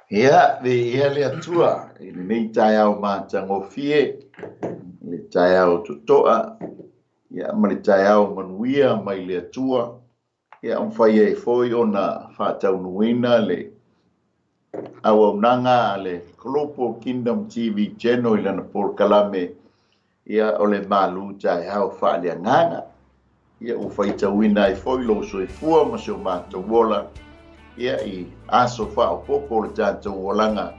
Ia, viia le Atua i lenei taeao matagofie, le taeao totoa, ia, ma le taeao manuia mai le Atua, ia, mafai ai foi ona faataunuuina le auaunaga a le Global Kingdom TV Channel i lana polokalame, ia, o le Malu Taeao Faaleagaga. Ia, ua faitauina ai foi lou soifua ma si o matou ola, ia, i aso faaopoopo o le tatou olaga,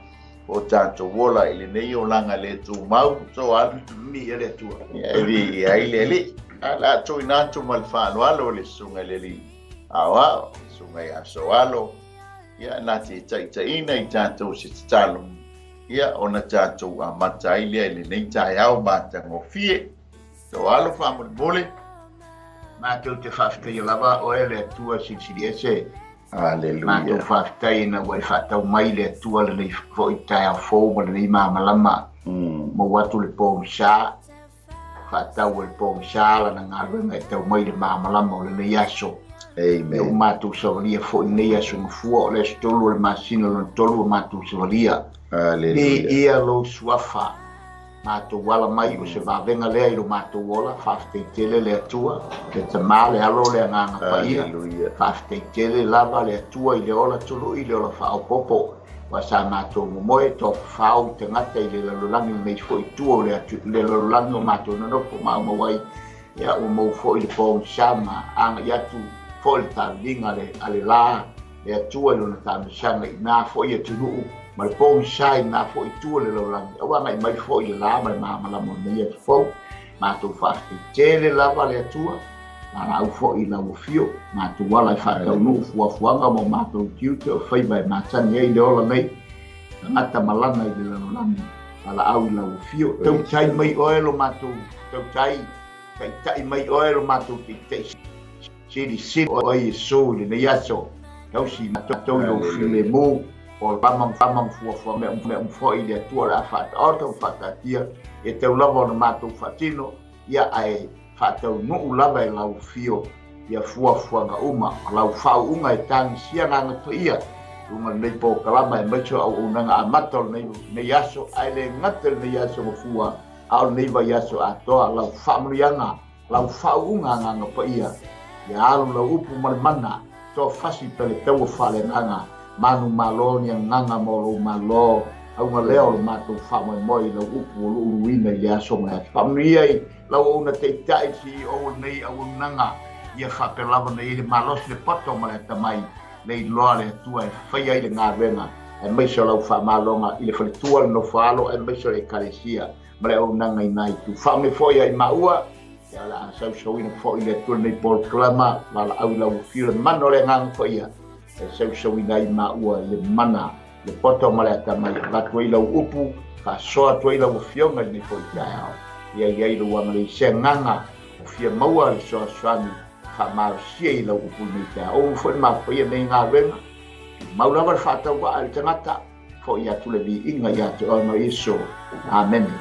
o tatou ola i lenei olaga le tumau, Soala. Viia le Atua. Ia, e viia ai le Alii. Ae o le a tuuina atu ma le faaaloalo i le Susuga i le Alii Aoao, le Susuga ia Soalo, ia, na te taitaiina i tatou se tatalo, ia, ona tatou amata ai lea i lenei taeao matagofie. Soalo faamolemole. Matou te faafetaia lava oe le Atua Silisili Ese. Aleluia. Matou faafetai ina ua e faatau mai le Atua lenei foi taeao fou ma lenei malamalama. Maua atu le pogisa, faatau e le pogisa lana galuega e tau mai le malamalama o lenei aso. Amen. Ua matou savalia foi lenei aso gafua o le aso 3 o le masina lona 3 ua matou savalia. Aleluia. Viia lou suafa. Matou ala mai o se vavega lea i lo matou ola, faafetai tele le Atua, le Tama, le Alo, le Agaga Paia. Faafetai tele lava le Atua i le ola tului, le ola faaopoopo, aua sa matou momoe toafafao i tagata i le lalolagi lenei foi i tua o le atu, le lalolagi o matou nonofo maumau ai. Ia, ua maua foi le pogisa ma agai atu foi le taaviliga a le, a le la, le Atua i lona taamilosaga i na foi atunuu ma le pogisa i na foi itu o le lalolagi, a ua agai mai foi le la ma le malamalama o lenei aso fou. Matou faafetai tele lava le Atua, valaau foi i lau afio, matou ala e faataunuu fuafuaga ma o matou tiute o faiva e masani ai le ola nei, tagata malana i le lalolagi, valaau i lau afio. Tautai mai oe lo matou tautai, taitai mai oe lo matou taitai. Silisili oe Iesu i lenei aso, tausi matou i lou filemu, o lama ma fuafua mea uma foi i le Atua o le a faataoto ma faataatia, e tau lava ona matou faatino, ia ae faataunuu lava e lau afio ia fuafuaga uma, o lau faauuga e tagisia agaga paia i luga o lenei polokalama aemaise o auaunaga amata o lenei aso, ae le gata i lenei aso gafua, a o lenei vaiaso atoa, lau faamanuiaga Lau faauuga agaga paia, ia alu lau upu ma le mana, toafasi pe le taua faaleagaga, manumalo ni agaga mo lou Malo, auga lea o lo matou faamoemoe i lau upu ua luuluina i le aso ma le aso. Faamanuia i lau auauna taitai, CEO o lenei auaunaga, ia faapea lava ona i ai le malosi, le poto ma le atamai, le iloa a le Atua e faia ai le galuega, aemaise o lau faamaloga i le faletua, le nofoaalo, aemaise o le Ekalesia. ma le auaunaga i nai itu. Faamanuia foi ia i maua, ia o le a sausauina foi le Atua lenei polokalama, valaau i lau afio le mana o le Agaga Paia, e sausauina ai maua i le mana, le poto ma le atamai, e avatu ai lau upu, faasoa atu ai lau afioga i lenei foi taeao. Ia i ai lou agalelei se agaga o fia maua le fesoasoani faamalosia i lau upu i lenei taeao. Ou foi le mafaia nei galuega, tumau lava le faatauvaa i le tagata, Foi atu le viiga ia te oe ma Iesu. Amene.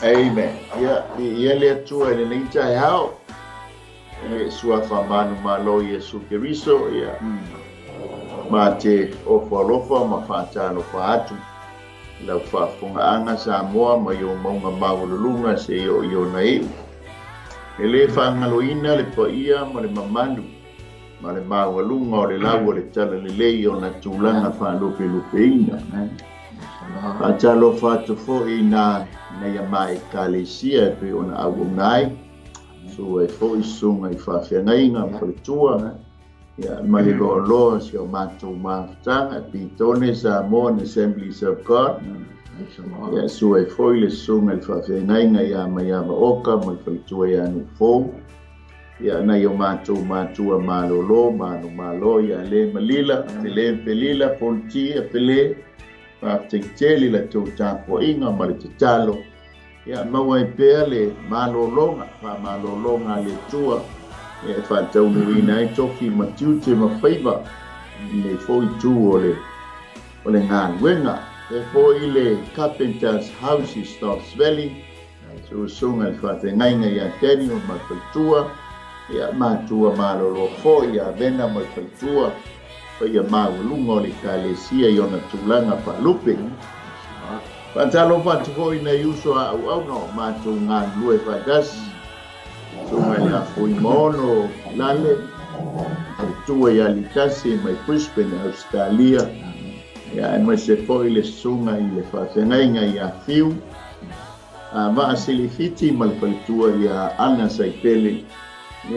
Amen. Ia, viia le Atua i lenei taeao. I le suafa manumalo Iesu Keriso, ia. Ma te ofo alofa ma faatalofa atu i lau faafofogaaga Samoa mai ou mauga maualuluga seia oo i ona iu. E le faagaloina le paia ma le mamalu ma le maualuga o le lau o le Talalelei i ona tulaga faalupelupeina. Faatalofa atu foi i nai ama Ekalesia e pei ona auauna ai, susu ai foi susuga i faafeagaiga ma faletua, ia, ma le loaloa o si o matou mafutaga, Pitone Samoan Assemblies of God, ia, susu ai foi le susuga i le faafeagaiga ia Maiava Oka ma le faletua ia Nuufou, Ia nai o matou matua malolo, manumalo ia Le ma Lila, Pele ma Pelila, Politia, Pele, faafetai tele i la tou tapuaiga ma le tatalo, ia maua ai pea le malologa, faamalologa a le Atua, ia e faataunuuina ai tofi ma tiute ma faiva i lenei foi itu o le o le galuega. E foi le Carpenter's House i Stotts Valley, Susuga i le faafeagaiga ia Daniel ma le faletua, ia matua malolo foi ia Vena ma le faletua, Paia maualuga o le Ekalesia i ona tulaga faalupe. Faatalofa atu foi i nai uso a auauna o matou galulue faatasi, Susuga i le Afuimaono Lale, Faletua ia Litasi mai Brisbane, Ausetalia, aemaise foi le Susuga i le Faafeagaiga ia Fiu Vaasilifiti ma le Faletua ia Ana Saipele,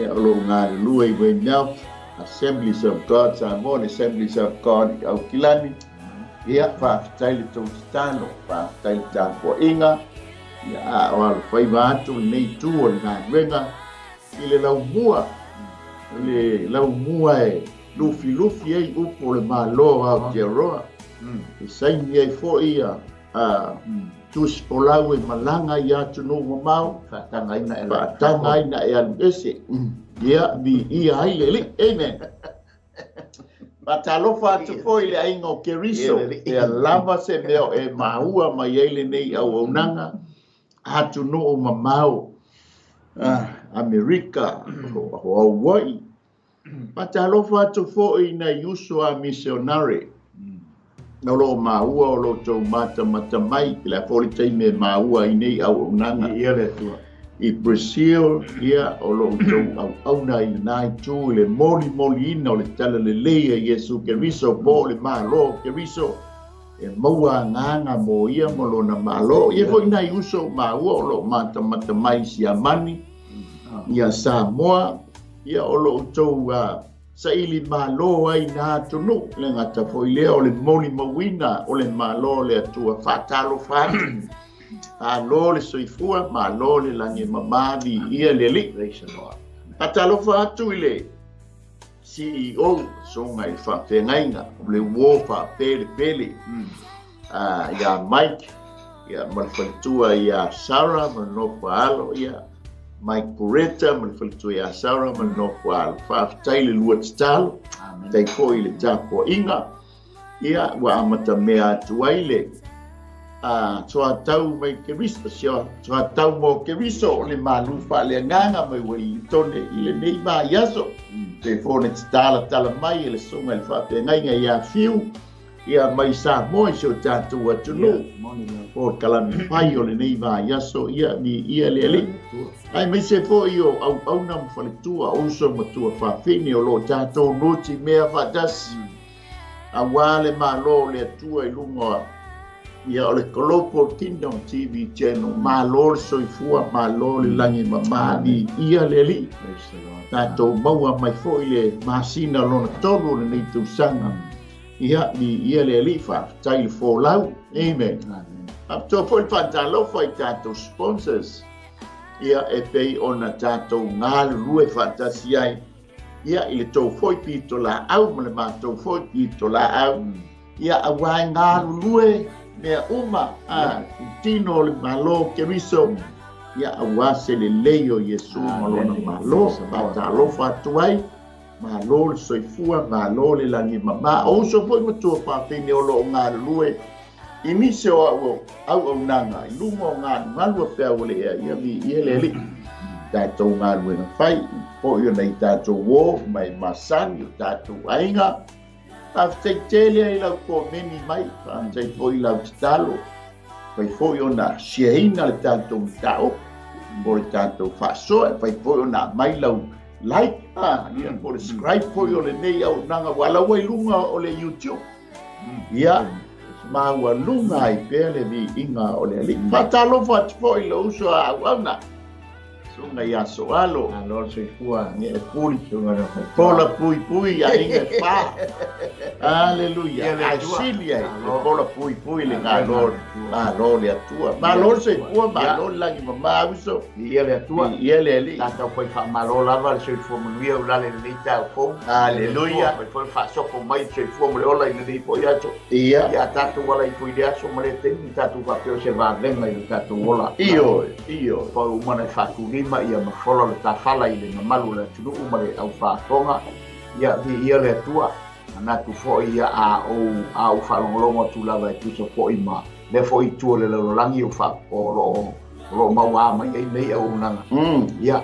o lo o galulue i Weymouth Assemblies of God Samoa, le Assemblies of God i Aukilani. Ia, faafetai le tou tatalo, faafetai le tapuaiga, ia, a o alofaiva atu lenei itu o le galuega i le laumua, le laumua e lufilufi ai upu o le Malo o Aotearoa, e saini ai foi ia tusi folau e malaga i atunuu mamao, faatagaina e alu ese, ia, viia ai le Alii. Amen. Faatalofa atu foi i le aiga o Keriso, pea lava se mea o e maua mai ai lenei auaunaga, atunuu mamao, Amerika, o Hawaii. Faatalofa atu foi i nai uso a misionare, o lo o maua o lo outou matamata mai, i le a foi le taimi e maua ai nei auaunaga. Ia le Atua. I Brazil, ia, o lo outou auauna i lena itu i le molimoliina o le Talalelei a Iesu Keriso, po o le Malo o Keriso, e maua agaga mo ia ma lona Malo. Ia foi nai uso o maua o lo o matamata mai i Siamani, ia Samoa, ia o lo outou saili malo ai na atunuu, le gata foi lea o le molimauina o le Malo o le Atua. Faatalofa atu. Malo le soifua, malo le lagi e mama, viia le Alii. Praise the Lord. Faatalofa atu i le CEO, Susuga i le Faafeagaiga o le uo faapelepele, ia Mike, ia, ma le faletua ia Sarah ma le nofo alo, ia, Mike Pureta ma le faletua ia Sarah ma le nofo alo. Faafetai le lua tatalo, faafetai foi i le tapuaiga. Ia, ua amatamea atu ai le soatau mai Keriso, soatau mo Keriso o le malu faaleagaga mai Uelintone i lenei vaiaso. Pe fone tatalatala mai e le susuga i le faafeagaiga ia Fiu, ia mai Samoa i si o tatou atunuu. Po o kalami fai o lenei vaiaso, ia viia le Alii. Aemaise foi o auauna ma faletua, o uso ma tuafafine o lo o tatou nutimea faatasi. Aua le Malo o le Atua i luga ia o le Global Kingdom TV Channel. Malo le soifua, malo le lagi mama, viia le Alii. Tatou maua mai foi le masina lona tolu o lenei tausaga. Ia, viia le Alii, faafetai le folau. Amen. Faapitoa foi le faatalofa i tatou sponsors. Ia, e pei ona tatou galulue faatasi ai. Ia, i le tou foi pitolaau ma le matou foi pitolaau, ia, aua e galulue mea uma, a, i tino o le Malo o Keriso, ia, aua se lelei o Iesu ma lona Malo. Faatalofa atu ai, malo le soifua, malo le lagi mama. O uso foi ma tuafafine o lo o galulue i nisi o au auaunaga i luga o galugalu a peau o le ea, ia viia le Alii. Tatou galuega fai, foi o nai tatou uo mai masani o tatou aiga. Faafetai tele ai lau komeni mai, faafetai foi i lau tatalo, fai foi ona siaina le tatou mataupu po le tatou faasoa, fai foi ona aumai lau like, ia, po le subscribe foi o lenei auaunaga ua ala ua i luga o le YouTube. Ia, maualuga ai pea le viiga o le Alii. Faatalofa atu foi i lou uso a auauna, Susuga ia Soalo. Malo le soifua. Ia e puli. Susuga le Faletua. Pola puipui aiga e fa. Aleluia. Ae sili ai le pola puipui le galo, malo le Atua. Malo le soifua, malo le lagi mama uso. Viia le Atua. Viia le Alii. Tatou fai faamalo lava le soifua manuia ulale i lenei taeao fou. Aleluia. Fai foi le faasopo mai le soifua ma le ola i lenei foi aso. Ia. Ia tatou ala ifo i le aso ma le taimi tatou faapea o se vavega i lo tatou ola. Ioe, ioe. Pau uma na e faatulima ia ma fola le tafala i le mamalu o le atunuu ma le aufaafofoga. Ia viia le Atua. Manatu foi ia a ou a ou faalogologo atu lava e tusa foi ma lea foi itu o le lalolagi o fa o lo o o lo o mauā mai ai nei auaunaga. Ia,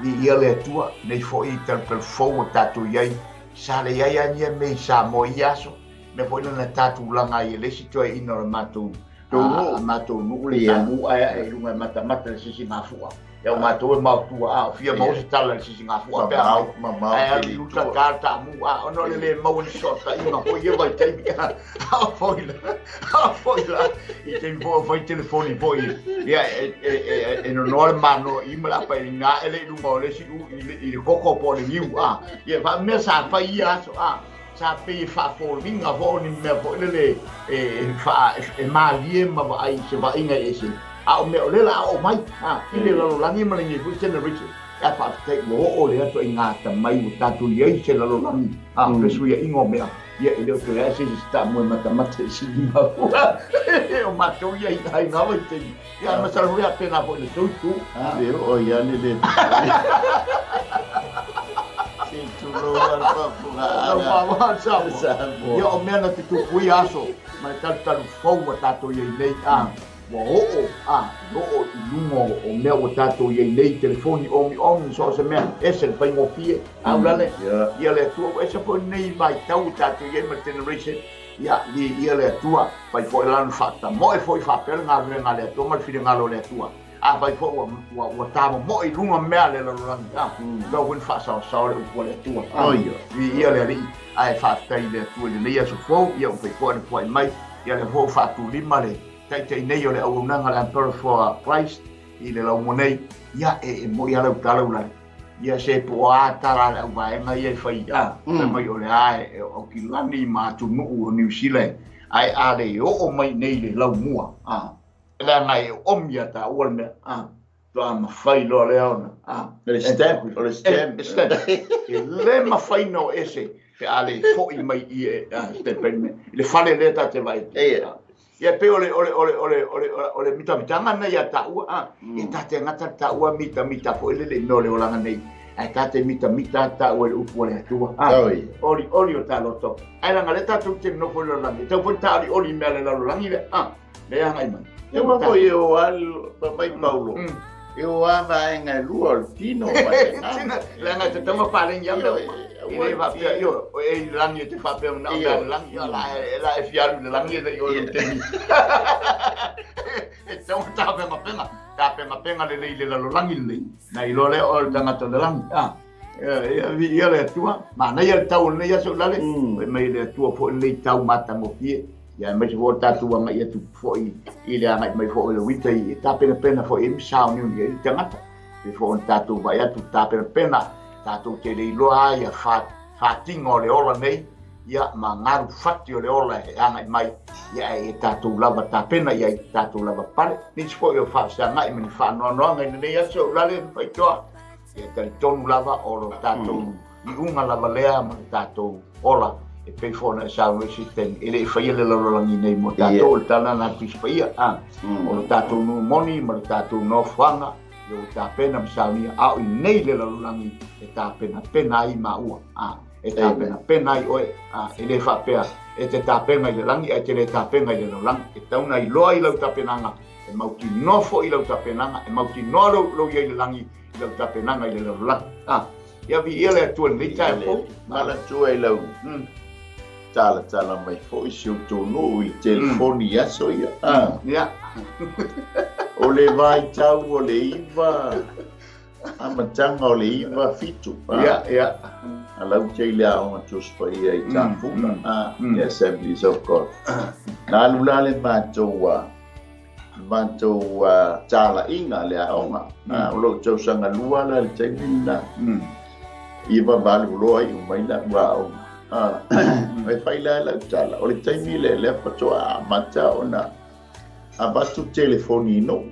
viia le Atua, nei foi talutalu fou o tatou i ai. Sa leai lava ia mea i Samoa i ia aso, mea foi lea na tatulaga ai e le isi toeaina o le matou matou nuu le taamu ae ae i luga e matamata i le sisigafua. Ia o matou e maotua a o fia maua se tala i le sisigafua pe a mamao ae alu i uta ta le taamu a ona o le le maua ni fesootaiga foi ia vaitaimi a o foi la a o foi la i taimi foi o fai telefoni foi ia e nonoa le manoa i ma le apa i gā ele i luga o le isi u i le koko po o le niu a ia faamea sa fai ia aso a sa pei e faafoliga foi o ni mea foi lele e faa e malie ma vaai i se vaaiga ese a o mea o lea la a oo mai a i le lalolagi ma lenei foi generation a faafetai ua oo lea ituaiga atamai ua tatou i ai se lalolagi a o fesuiaiga o mea ia e le o toe ae se isi taamu e matamata i silimafua o matou ia i ai ngā vaitaimi ia masalo foi a pēnā foi le tou itu. Le oo ia le le Se tulou a le faafofogaaga Samoa. Ia o mea na tutupu ia aso ma le talutalu fou ua tatou i ai nei a ua oo a oo i luga o mea ua tatou i ai nei telefoni omiomi so o se mea ese le faigofie a ulale ia le Atua ua ese foi lenei vaitau ua tatou i ai ma le generation ia viia le Atua fai foi lana faatamoe foi faapea le galuega a le Atua ma le finagalo o le Atua. Afai foi ua, ua, ua tamomoe i luga mea a le lalolagi, a, mm. lau foi faasaosao le upu a le Atua. A, oh, ia. Viia le Alii, ae faafetai i le Atua i lenei aso fou, ia ua fai foi le puai mai, ia le foi faatulima le taitai nei o le auaunaga le Emperor for Christ i le laumua nei, ia e, e moi ala utala ulale. Ia se po o a tala a le auvaega ia e fai, a, fai mai o le a e Aukilani ma atunuu o Niu Sila ae a le oo mai nei le laumua, a, leaga e oomi ia taua le mea, a, faatoa mafai loa lea ona, a. O le stamp, o le stamp. E, stamp. E le mafai ona o ese pe a le foi mai i e, a, stamp ai le mea. I le fale lea ta te vaai atu. Ia. Ia pei o le o le o le o le o le o le mitamitaga lena ia taua a e ta te gata taua mitamita foi lele i mea o le olaga nei ae ta te mitamita taua i le upu a le Atua a oli oli o ta loto ae leaga lea tatou te nofo i le lalolagi e tatau foi ona ta olioli i mea a le lalolagi lea a lea agai mai. E ua foi e o a mai Paulo. E o a vaega e lua o le tino ma le agaga. Leaga e tatau ona paleni lava mea uma. E le faapea, ioe, o e i le lagi e te faapea na o mea a le lagi, ia la e la e fia alu i le lagi e le i oe i le taimi. E tatau ona tapenapena, tapenapena lelei i le lalolagi lenei, na iloa lea oe o le tagata o le lagi. A, ia, viia le Atua. Manaia le tau o lenei aso i lale, fai mai le Atua foi lenei tau matagofie. Ia aemaise foi o le tatou agai atu foi i le agai mai foi o le winter e tapenapena foi ai ma sauniuni ai le tagata. Pei foi ona tatou vaai atu tapenapena tatou te le iloa lava ia fatiga o le ola nei ia ma galu fati o le ola e agai mai ia ae tatou lava tapena i ai tatou lava pale. Nisi foi o faafesagai ma ni faanoanoaga i lenei aso Ulalele ma Faitoa ia talitonu lava o lo tatou iuga lava lea ma le tatou ola e pei foi ona e saunoa i se taimi, e le i faia le lalolagi nei mo tatou, o le tala lena a Tusi Paia, a, o le tatou nuu moni ma le tatou nofoaga, ia ua tapena ma saunia, a o i nei le lalolagi e tapenapena ai maua, a, e tapenapena ai oe, a, e le faapea e te tapena i le lagi ae te le tapena i le lalolagi, e tatau ona iloa i lau tapenaga, e mautinoa foi i lau tapenaga, e mautinoa lou, lou i ai i le lagi i lau tapenaga i le lalolagi, a. Ia viia le Atua i lenei taeao fou. Manatua i lau talatala mai foi si outou nuu i le telefoni i aso ia. Ia. O le vaitau o le iva, amataga o le iva fitu. Ia, ia. A lau te i le aoga Tusi Paia i Tafula, the Assemblies of God. Na alu la le matou matou talaiga le aoga. O lou tausaga lua la le taimi lena. Iva valu loa iu mai lau aoga. E fai la lau tala, o le taimi lea lea faatoa amata ona avatu telefoni i nuu.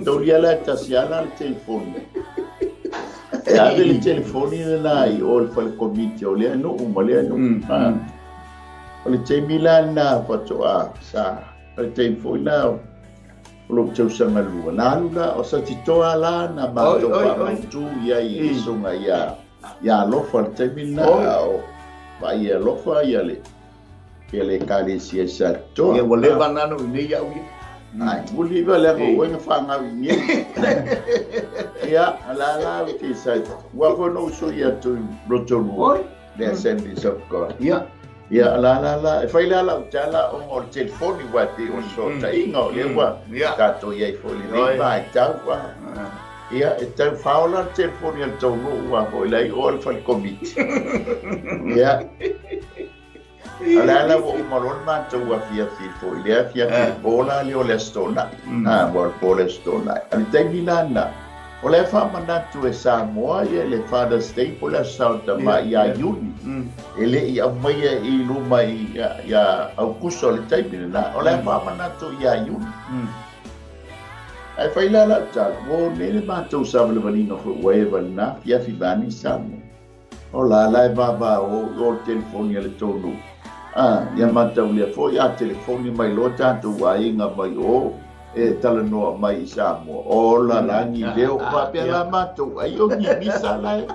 Taulia la tasi ala le telefoni. E ave le telefoni lena i o le fale komiti o lea nuu ma lea nuu. O le taimi la lena faatoa sa O le taimi foi la o lou tausaga lua, na alu la, o Satitoa la na matou faamautu i ai i le susuga ia ia Alofa le taimi lena, a o vaai e Alofa ia le ia le ekalesia i Satitoa. Ia ua leva na ona i nei au ia. Ai, ua leva leaga o oe na fanau i nei. Ia, la la au te sai. Ua foi na ou sui atu i Rotorua. Oi. Le Assemblies of God. Ia. Ia, la la la, e fai la lau tala ona o le telefoni ua e pei o le fesootaiga o lea ua tatou i ai foi i lenei vaitau. Ia, e tau faaola le telefoni a le tou nuu ua foi la i o le fale komiti. Ia, o le ala ua uma loa le matou afiafi foi i le afiafi le po la lea o le Aso Toonai. Ah, ua o le po o le Aso Toonai. A le taimi la lena, o la e faamanatu e Samoa ia le Father's Day po o le Aso Saotama ia Iuni. E le i aumaia i luma ia Aukuso le taimi lena. O la e faamanatu ia Iuni. Ae fai la lau tala, ua nei le matou savalivaliga foi ua eva i lena afiafi vaeane Samoa. O la la e vavao o le telefoni a le tou nuu. Ah, ia matau lea foi a telefoni mai loa tatou aiga mai o e talanoa mai i Samoa. O la la ni leo faapea la matou ai o ni misa la e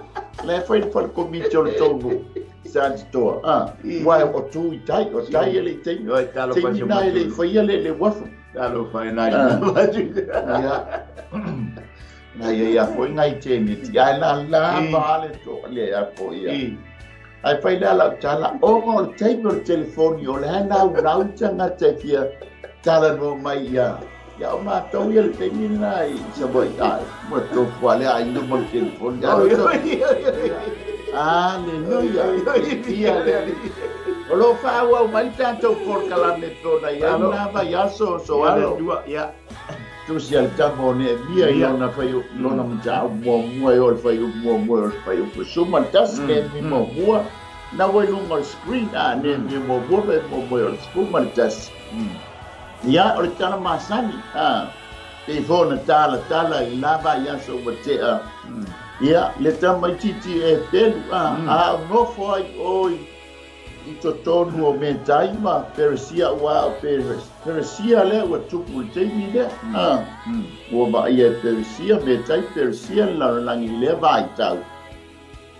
la e fai le fale komiti o le tou nuu. Sa titoa. Ah, ua o tu i tai, o tai e le i taimi. Taimi na e le i faia le uafu. Talofa e nai. Ia. Na ia ia foi ngai teneti, ai la la va le to le a foi ia. Ai fai le lau tala, ona o le taimi o le telefoni, o le hai lau lau tagata e fia talanoa mai ia. Ia o matou ia le taimi lena i Savaii, ai, ua tofu a le aiga ma le telefoni. Aleluia. Ia le Alii. O lo o faaauau mai le tatou polokalame e pei ona i ai lena vaiaso, Soalo. Ia. Tusi a le tama o Neemia i lona fai lona mataupu muamua e o le fuaiupu muamua e o le fuaiupu 11, Neemia muamua, na ua i luga o le screen, a Neemia muamua, fuaiupu muamua e o le 11. Ia, o le tala masani, a, pei foi ona talatala i la vaiaso ua tea, ia, le tamaitiiti e pelu, a, a o nofo ai o i i totonu o Metai ma Peresia, aua o Peresia lea ua tupu i le taimi lea. Ua vaaia e Peresia, Metai, Peresia le lalolagi i lea vaitau.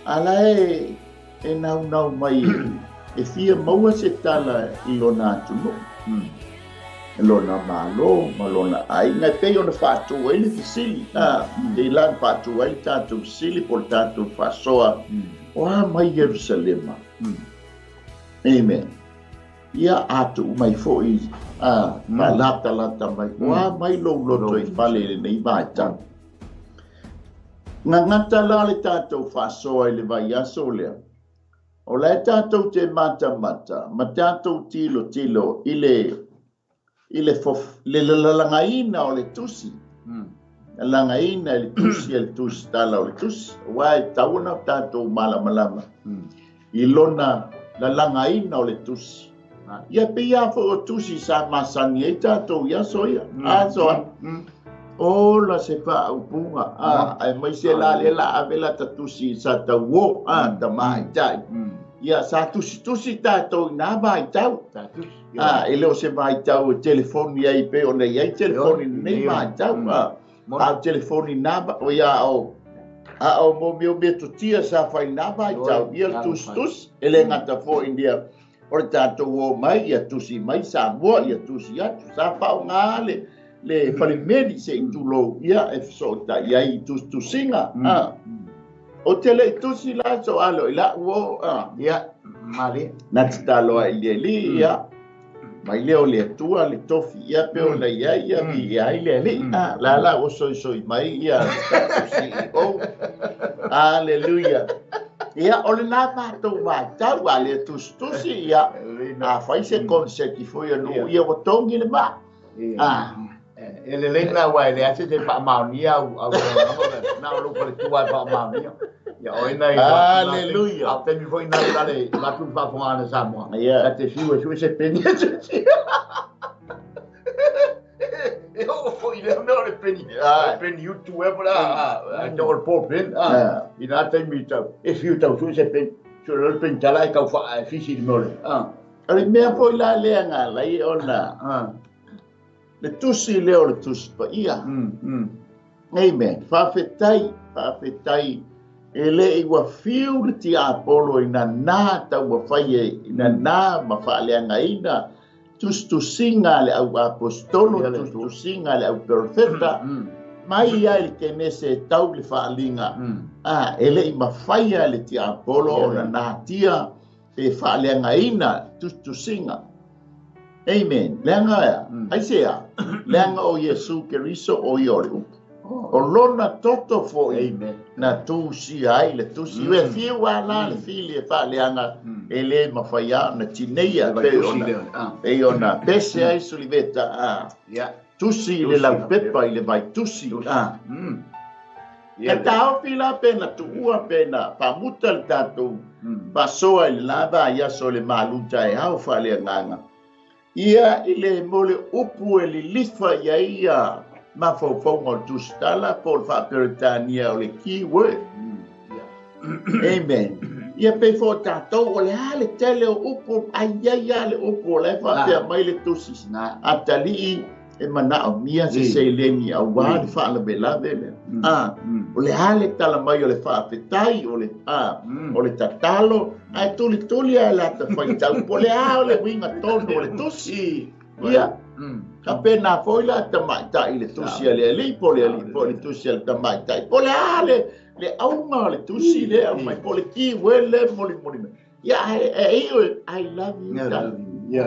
A la e naunau mai e fia maua se tala i lona atunuu, i lona Malo ma lona aiga, e pei ona faatu ai le fesili. Pei la ona faatu ai le tatou fesili po o le tatou faasoa, o a mai Ierusalema? Amen. Ia a tuu mai foi a faalatalata mai, o a mai lou loto i fale i lenei vaitau. Gagata la le tatou faasoa i le vaiaso lea. O la e tatou te matamata ma tatou tilotilo i le i le, fof, le lalagaina o le tusi. Lalagaina i le tusi e le tusi tala o le tusi. Aua e tatau ona tatou malamalama i lona lalagaina o le tusi. Ia pei lava foi o tusi sa masani ai tatou i aso ia. Aso a. Ola se faaupuga. Aemaise la lea la ave lata tusi sa tauo. Tamaitai. Ia sa tusitusi tatou i na vaitau. E le o se vaitau e telefoni ai pei ona i ai telefoni i lenei vaitau. A o telefoni na, o ia o, a o mo mea o metotia sa fai na vaitau, ia le tusitusi, e le gata foi ia o le tatou o mai, ia tusi mai Samoa, ia tusi atu, sa faaaoga le, le falemeli se i tulou, ia e fesootai ai i tusitusiga. Ou te le i tusi la so alo i lau o. Ia, malie. Na tatalo ai i le Alii, ia, mai lea o le Atua le tofi ia pe ona i ai ia viia ai le Alii. La la ua soisoi mai ia le tatou CEO. Aleluia. Ia, o lena matou vaitau, a le tusitusi, ia, a fai se konseti foi a nuu, ia ua togi le maa. E lelei lena aua e leai se te faamaonia au au na o lou faletua e faamaonia. Ia o ina i Hallelujah. A o taimi foi na la le la tu faafofoga na Samoa. Yeah. Ta te fiu e sue se peni e se. E oo foi lea mea o le peni. Le peni utu e pula a te o le ball pen. I na taimi tau e fiu tau sue se peni. Sue le peni tala e kau wha e fisi i le mea o le. O le mea foi la lea na ala ai ona le tusi lea o le Tusi Paia. Amen. Faafetai, faafetai. E le i ua fiu le tiapolo i nanā taumafai e i nanā ma faaleagaina tusitusiga a le au aposetolo, tusitusiga a le au perofeta. mai ai le kenese e tau le faaaliga a e le'i mafaia e le tiapolo ona natia pe faaleagaina tusitusiga. Amen. Leaga ea aisea leaga o Iesu Keriso o ia o le upu. O lona toto fo'i na tusia ai le tusi. Ua fiu a la le fili e faaleaga e lē mafai a ona tineia pei ona pese ai suliveta a tusi i le laupepa i le vaitusi a. E taofi la pe na tuua pe na faamuta le tatou faasoa i le lava ai aso le maluta e ao faaleagaga. Ia i le mo le upu e lilifa i ai ia mafaufauga o le tusitala po o le faaperetania o le keyword. Amen. Ia pei fo tatou o le a le tele o upu ai ai a le upu o le faapea mai le tusi. Atalii e manaomia se seleni auā le faalavelave lea. A o le a le tala mai o le faafetai o le a o le tatalo ae tulituli a le ata faitau po le a o le uiga tonu o le tusi. Ia ka pena foi la tamaitai le tusi a le alii po le alii po le tusi a le tamaitai po le a le auga o le tusi lea mai po le keyword le molimoli mai. Ia e I love you.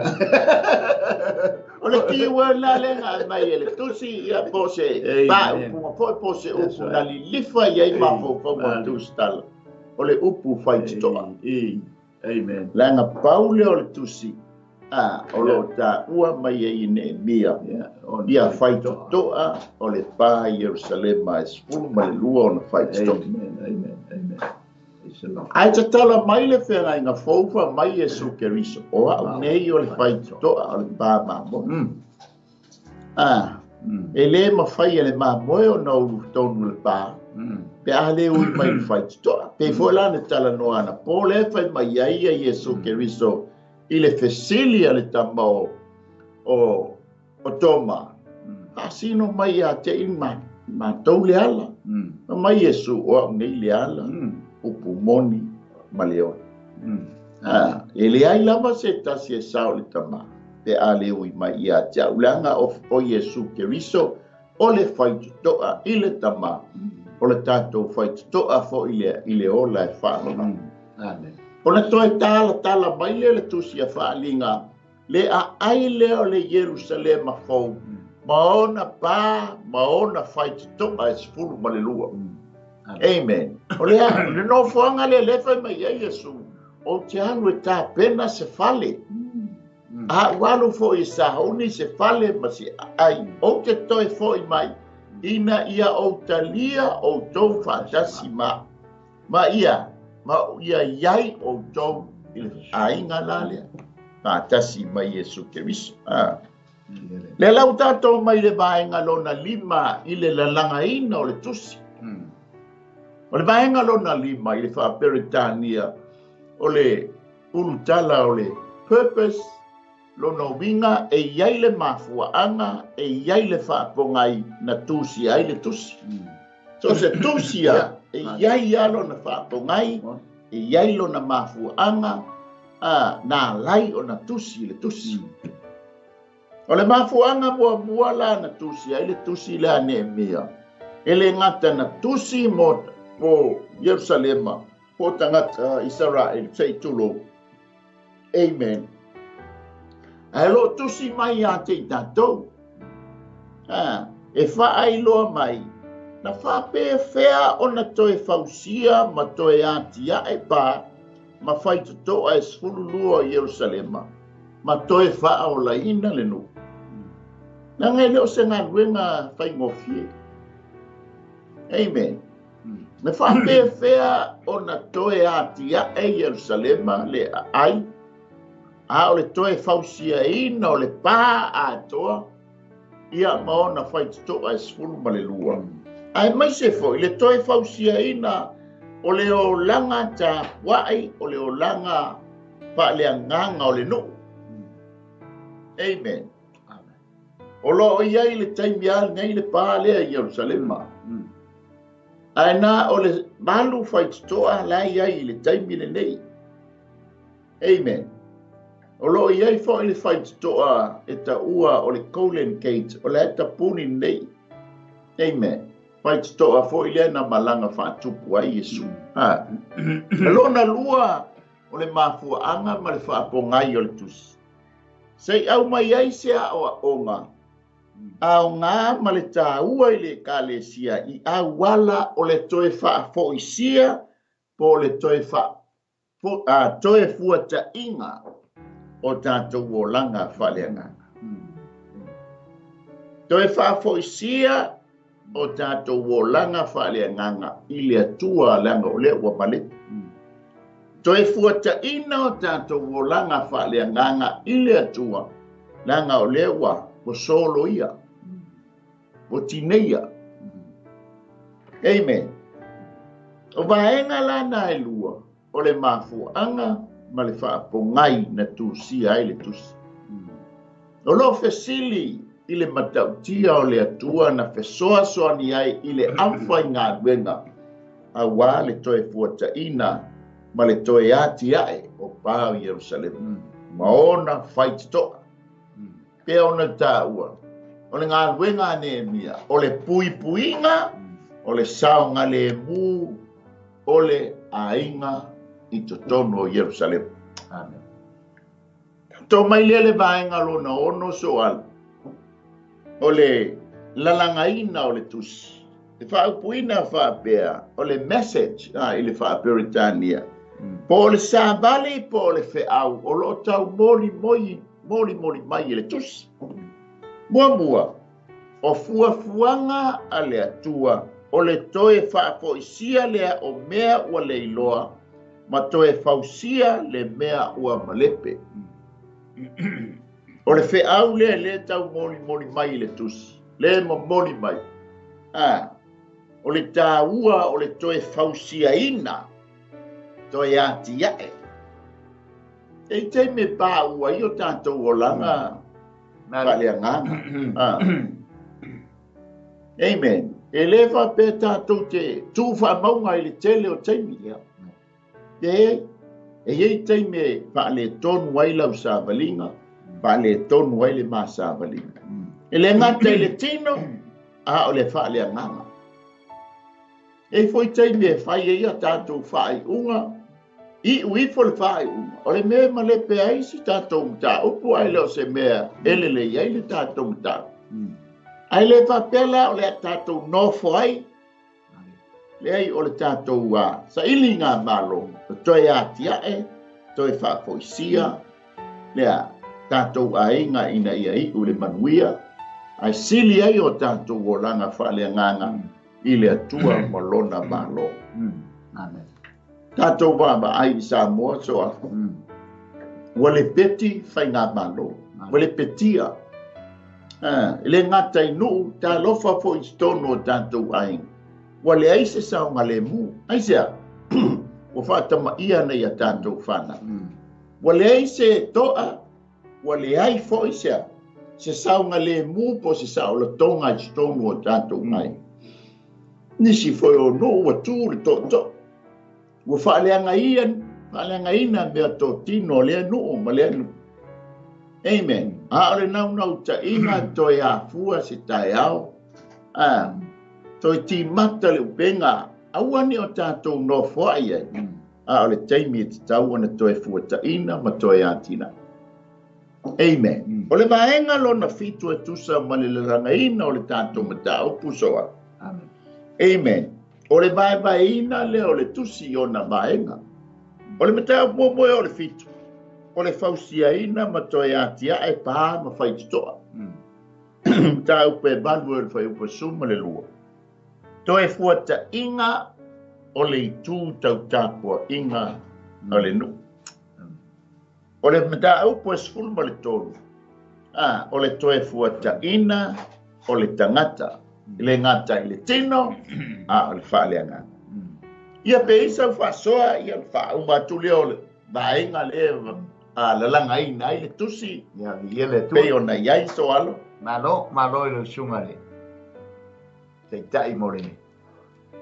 O le keyword la le nga mai e le tusi ia po se pa upu foi po se upu na lilifa i ai mafaufauga o le tusitala. O le upu faitotoa. Amen. Leaga pau lea o le tusi a o loo taua mai ai i Neemia ia faitotoa o le pa i Ierusalema e 12 ona faitotoa. Amen. Amen. Amen. Ae tatala mai le feagaiga fou fa mai Iesu Keriso o a'u nei o le faitotoa o le pa mamoe. A e lē mafai e le mamoe ona ulu tonu le pa pe a lē ui mai le faitotoa. Pe foi la na talanoa ana po lea fai mai ai ia Iesu Keriso i le fesili a le tama o Toma. Faasino mai ia te i matou le ala. Ma mai Iesu o a'u nei le ala upu moni ma le ola. E leai lava se tasi e sao le tama pe a le ui mai ia te a'u leaga o Iesu Keriso o le faitotoa i le tama o le tatou faitotoa fo'i lea i le ola e faalolagi. Amen. Ona toe talatala mai lea le tusi a faaaliga le aai lea o le Ierusalema fou ma ona pa ma ona faitotoa e 12. Amen. O le le nofoaga lea le fai mai ai Iesu ou te alu e tapena se fale. A a'u alu fo'i e sauni se fale ma se aai ou te toe fo'i mai ina ia ou talia outou faatasi ma ma ia ma ia iai outou i le aiga la lea faatasi mai Iesu Keriso. Le lau tatou mai le vaega lona 5 i le lalagaina o le tusi. O le vaega lona 5 i le faaperetania o le ulutala o le purpose lona uiga e iai le mafuaaga e iai le faapogai na tusi ai le tusi. So se tusi a e iai a lona faapogai e iai lona mafuaaga a na alai ona tusi le tusi. O le mafuaaga muamua la na tusi ai le tusi le a Neemia. E le gata na tusi mo Ierusalema po tagata Isaraele se i tulou. Amen. Ae loo tusi mai ia te i tatou. E faailoa mai na faapefea ona toe fausia ma toe atiae pa ma faitotoa e 12 o Ierusalema ma toe faaolaina le nuu. Leaga e le o se galuega faigofie. Amen. Na faapefea ona toe atiae Ierusalema le aai a o le toe fausiaina o le pa atoa ia ma ona faitotoa e 12. Ae maise fo'i le toe fausiaina o le olaga tapua'i o le olaga faaleagaga o le nuu. Amen. O loo iai le taimi a lenei le pa lea i Ierusalema. Ae na o le 8 faitotoa la iai i le taimi lenei. Amen. O loo iai fo'i le faitotoa e taua o le Golden Gate o le tapuni nei. Amen. Faititoa foi lea na malaga faatupu ai Iesu. Lona lua o le mafuaaga ma le faapogai o le tusi. Se i aumai ai se aoaoga aoga ma le taua i le Ekalesia i auala o le toe faafoisia po o le toe toe fuataiga o tatou olaga faaleagaga. Toe faafoisia o tatou olaga faaleagaga i le Atua leaga o lea ua malepe. Toe fuataina o tatou olaga faaleagaga i le Atua leaga o lea ua soloia, ua tineia. Amen. O vaega la na e lua o le mafuaaga ma le faapogai na tusia ai le tusi. O lo fesili i le matautia o le Atua na fesoasoani ai i le aufaigaluega auā le toe fuataina ma le toe atiae o pa o Ierusalema ma ona faititoa. Pea ona taua o le galuega a Neemia o le puipuiga o le saogalemu o le aiga i totonu o Ierusalema. Amen. Tō mai lea le vaega lona 6 soala o le lalagaina o le tusi. E faaupuina faapea o le message i le faaperitania. Po o le savali po o le feau o loo tau moli moli mai i le tusi. Muamua, o fuafuaga a le Atua o le toe faafoisia lea o mea ua leiloa ma toe fausia le mea ua malepe. O le feau lea le tau moli mai i le tusi, le momoli mai. O le taua o le toe fausiaina, toe atiae. E te me pā ua i o tātou olaga faaleagaga. Amen. E le faapea tātou te tū faamauga i le tele o taimi. E iai taimi e faaletonu ai lau savaliga, faaletonu ai le masavaliga. E le gata i le tino, a o le faaleagaga. E foi taimi e fai ai a tātou faaiuga, iu ifo le faaiuga. O le mea ma lepe ai si tātou mataupu, ai le o se mea e lelei ai le tātou mataupu. Ai le faapea la o le a tātou nofo ai, leai o le tātou saili ngā malo, o toe atiae, toe faafoisia, lea tātou aiga ina ia iu le manuia, ai sili ai o tātou olaga faaleagaga i le Atua ma lona malo. Amen. Tātou vaavaai i Samoa soa. Ua le peti whainga malo. Ua le petia. E le ngata i nuu, tā lofa fo i tonu o tātou aiga. Ua le ai se saoga le mu. Ai sea, ua whaatama ia nei a tātou whana. Ua le ai se toa, ua le ai fo i sea, se saoga le mu po se saolatonga i tonu o tātou aiga. Nisi foi o nuu ua tū le toto. Ua faaleagaina mea tōtino o lea nuu ma lea nuu. Amen. A o le naunau taina toe afua se taeao. Toe timata le upenga. Aua ni o tātou nofoai ai. A o le taimi e te tau ona toe fuataina ma toe atina. Amen. O le vaega lona 7 e tusa ma le lalagaina o le tātou mataupu soa. Amen. Amen. O le vaevaeina lea o le tusi o na vaega. O le mataupu muamua o le 7. O le fausiaina ma toe atiae pā ma faititoa. Mataupu e 8 o le fuaiupu 12. Toe fuataina o le itu tautapuaina o le nuu. O le mataupu e 13. O le toe fuataina o le tagata. Le ngata i le tino, a o le faaleagaga. Ia pe isa u faasoa, ia le faauma atu lea o le vaega lea lalagaina ai le tusi. Ia, ia le Atua. Pei ona i ai soalo. Malo, malo i le usuga le taitai mo le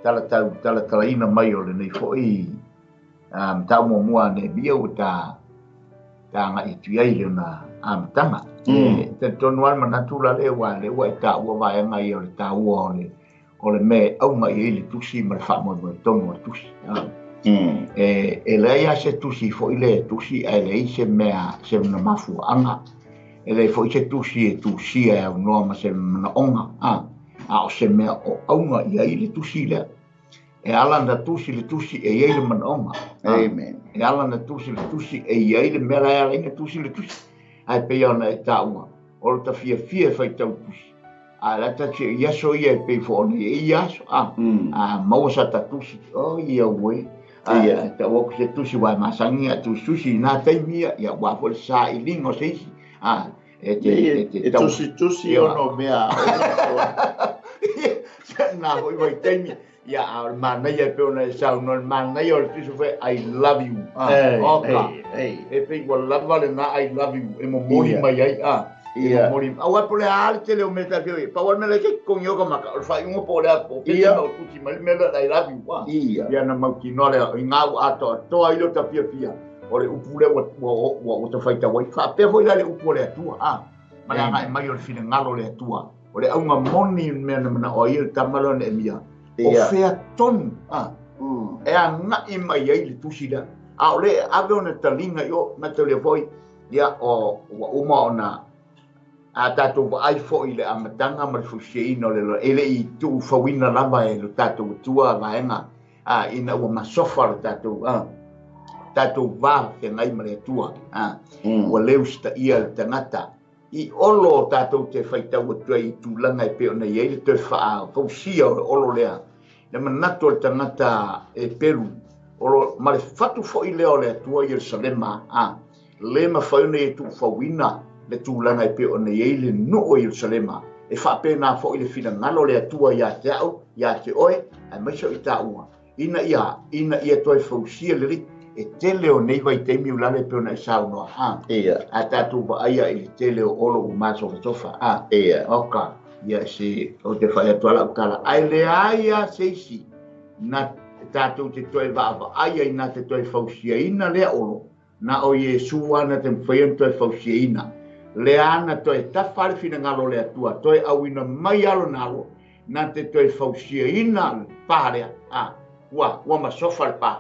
talatalaina mai o lenei foi mataupu muamua a Neemia ua ta agai atu i ai le ona amataga. E talitonu lava le manatu la lea ua e taua vaega ia o le taua o le O le mea e auga i ai le tusi ma le faamoemoe tonu o le tusi. E leai lava se tusi foi lea e tusi ae leai se mea se mafuaaga. E leai foi se tusi e tusia e aunoa ma se manaoga, a o se mea o auga i ai le tusi lea. E ala na tusi le tusi e i ai le manaoga. Amen. E ala na tusi le tusi e i ai le mea la e ala ai na tusi le tusi. Ae pei ona e taua, o le tafiafia e faitau tusi. A la ta te i aso ia e pei fo ona i aso, a maua sa ta tusi, o ia ue. A ta ua ku se tusi wa masangi a tusi tusi na taimi ia, ia ua fo le sa i lingo se isi. A, e te, e te E tau. tusi tusi Ia. ono mea. Na foi vai taimi. Ia, a o le manaia e pei ona e saunoa, le manaia o le tusi foi, I love you. Oka. E pei ua lava le na I love you, e momoli mai ai, E momoli. Aua po le a le tele o mea ta fia, pa ua le mea le ke kongi o ka maka, o le whai unga po le a po, pe te mau tusi mai le mea le I love you. Ia na mautinoa lea, i ngā ua atoa toa i lo ta fia fia, o le upu le ua ta whaita wai. Whaapea foi la le upu o le Atua, Ma le agai mai o le finagalo o le Atua. O le auga moni mea na mana o ai le tama lea na emia. O fea tonu, e agai mai ai le tusi lea. A o le ave ona taliga i o, na te lea foi, ia, o, ua uma ona a tātou vaai foi le amataga ma le fausiaina o le lola, e le i tuufauina lava e lo tātou Atua vaega, ina ua masofa le tātou, tātou va feagai ma le Atua, ua le usitaia le tagata. I olo o tātou te whaitau atu ai i tūlanga e pei ona i ai le toe faafausia o le olo lea. Le manatu o le tagata e pelu, olo, ma le fatu foi lea o le Atua i Ierusalema, le mafai ona ia tuufauina le tūlanga e pei ona i ai le nuu o Ierusalema. E faapena foi le finagalo o le Atua ia te au, ia te oe, aemaise o i tāua. Ina ia toe fausia lelei, e tele o nei vaitaimi ulale e pei ona e saunoa, A tātou vaaia i le tele o olo ua masofasofa, Oka, ia se, o te whai atu ala utala. Ai le ai a se isi, na tātou te toe vaavaaia i nā te toe fausiaina lea olo, na o Iesu ana te mwhai ana toe fausiaina. Le ana toe tawha le finagalo le Atua, toe auina mai alo nalo, nā te toe fausiaina le pā lea, ua masofa le pā,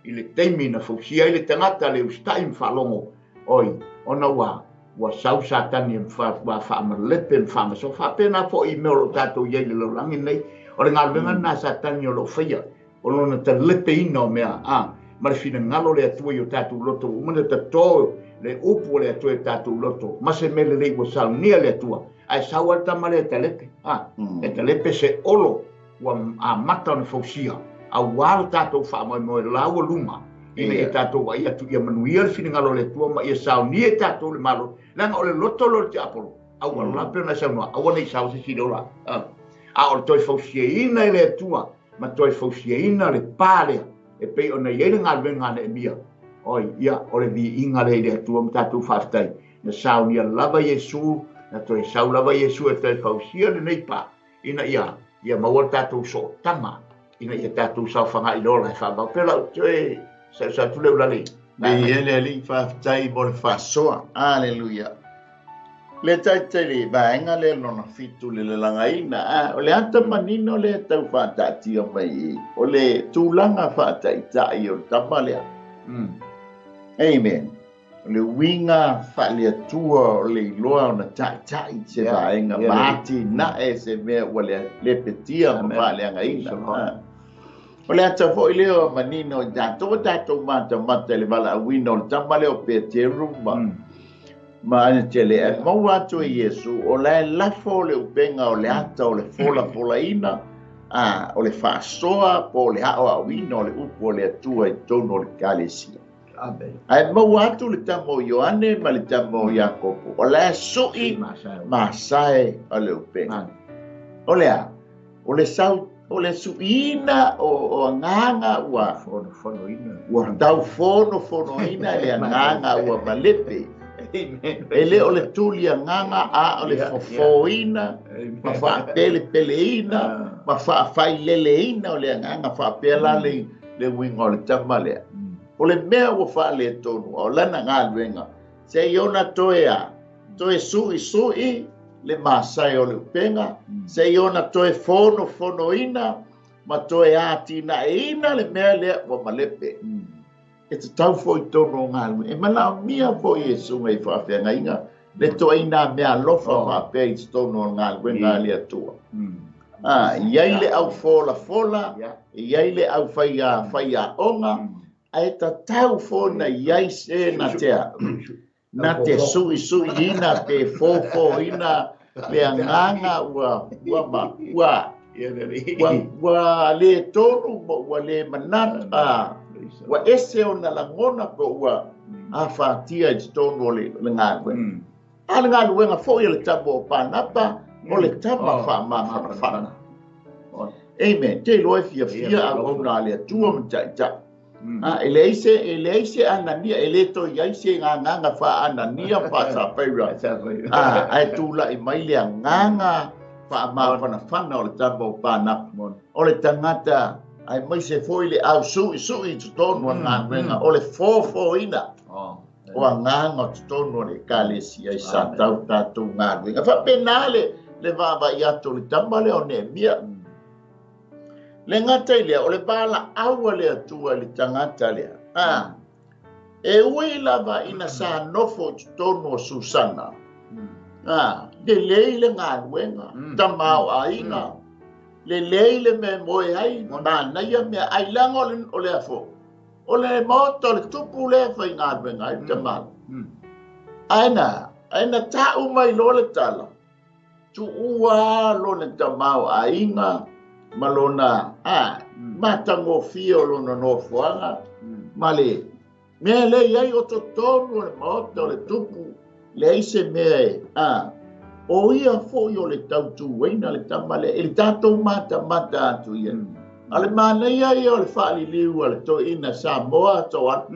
i le taimi na fausia ai le tagata le usitai ma faalogo, oi, ona ua sau Satani e ua faamalepe ma faamasofa. Faapena foi i mea o loo tatou i ai le lalolagi nei, o le galuega lena a Satani o loo faia, o lona talepeina o mea, ma le finagalo o le Atua i o tatou loto, ua uma ona tatō le upu o le Atua i o tatou loto, ma se mea lelei ua saunia le Atua, ae sau lava le tama lea e talepe, e talepe se olo ua amata ona fausia, auā lo tatou faamoemoe laua luma, ina ia tatou vaai atu ia manuia le finagalo o le Atua ma ia saunia i tatou le Malo, leaga o le loto lea o le tiapolo, aua la pei ona e saunoa, aua ne i sao se isi i le ola, A o le toe fausiaina e le Atua ma toe fausiaina le pā lea, e pei ona i ai le galuega a Neemia, oi, ia, o le viiga lea i le Atua ma tatou faafetai, na saunia lava Iesu, na toe sau lava Iesu e toe fausia lenei pā, ina ia maua le tatou sootaga, ina ia tatou saofaga i le ola e faavau. Pei la ou toe sausau atu le ulale i. Me i ele alii faafetai mo le faasoa. Aleluia. Le taitai vaega lea lona 7 le lalagaina, o le ata manino lea tau faataatia mai i, o le tulaga faataitai o le tama lea. Amen. O le uiga faaleatua o le iloa ona taitai se vaega ma atinae se mea ua lepetia ma faaleagaina. O le ata foi lea o manino i tatou, o tatou matamata i le valaauina o le tama lea o Peteru ma ana tele. E maua atu e Iesu, o la e lafo le upenga o le ata o le folafolaina, o le faasoa po o le aoaoina o le upu o le Atua i totonu o le ekalesia. Amen. Ae maua atu le tama o Ioane ma le tama o Iakopo, o la e sui masae o le upenga. O le a? O le sau, o le suiina o agaga ua Fonofonoina. Ua tau fonofonoina le agaga ua malepe. Amen. E le o le tuli agaga, a o le fofoina, ma faapelepeleina, ma faafaileleina o le agaga faapea la le uiga o le tama lea. O le mea ua faaletonu, o lana galuega, se i ona toe a, toe suisui le masae o le upega seia ona toe fonofonoina ma toe atinaeina le mea lea ua malepe. E tatau fo'i i totonu o galuega e malaomia fo'i e susuga i faafeagaiga le toaina mea alofa faapea i totonu o galuega a le Atua. I ai le au folafola, i ai le au faiaoga, ae tatau fo'i na i ai se na tea na te suisuiina pe fofoina le agaga ua ua ua le tonu ma ua le manatu, ua ese ona lagona po ua afatia i totonu o le galuega. A le galuega fo'i a le tama o Panapa, o le tama faamafanafana. Amen. Te iloa e fiafia auauna a le Atua ma ta'ita'i. E leai se Anania, e lē toe i ai se gagaga faa-Anania ma faa-Safaira, ae tula'i mai le agaga faamafanafana o le tama o Panapa, o le tagata aemaise foi le ausu'isu'i i totonu o le galuega, o le fofoina o agaga o totonu o le ekalesia i sa tau tatou galuega. Faapena le vaavaai atu o le tama lea o Neemia. Le gata i lea, o le valaau a le Atua i le tagata lea. E ui lava ina sa nofo i totonu o Susana. Lelei le galuega, tamaoaiga, lelei le mea e moe ai, manaia mea ai leaga o le afo. O le maota o le tupu lea e faigaluega ai le tamalo. Ae na ta'u mai loa le tala, tuua lona tamaoaiga ma lona matagofie o lona nofoaga ma le mea lea i ai o totonu o le maota o le tupu, leai se mea e o ia fo'i o le tautuaina le tama lea i le tatou matamata atu ia. A le manaia ia o le faaliliu a le toeaina Samoa toa.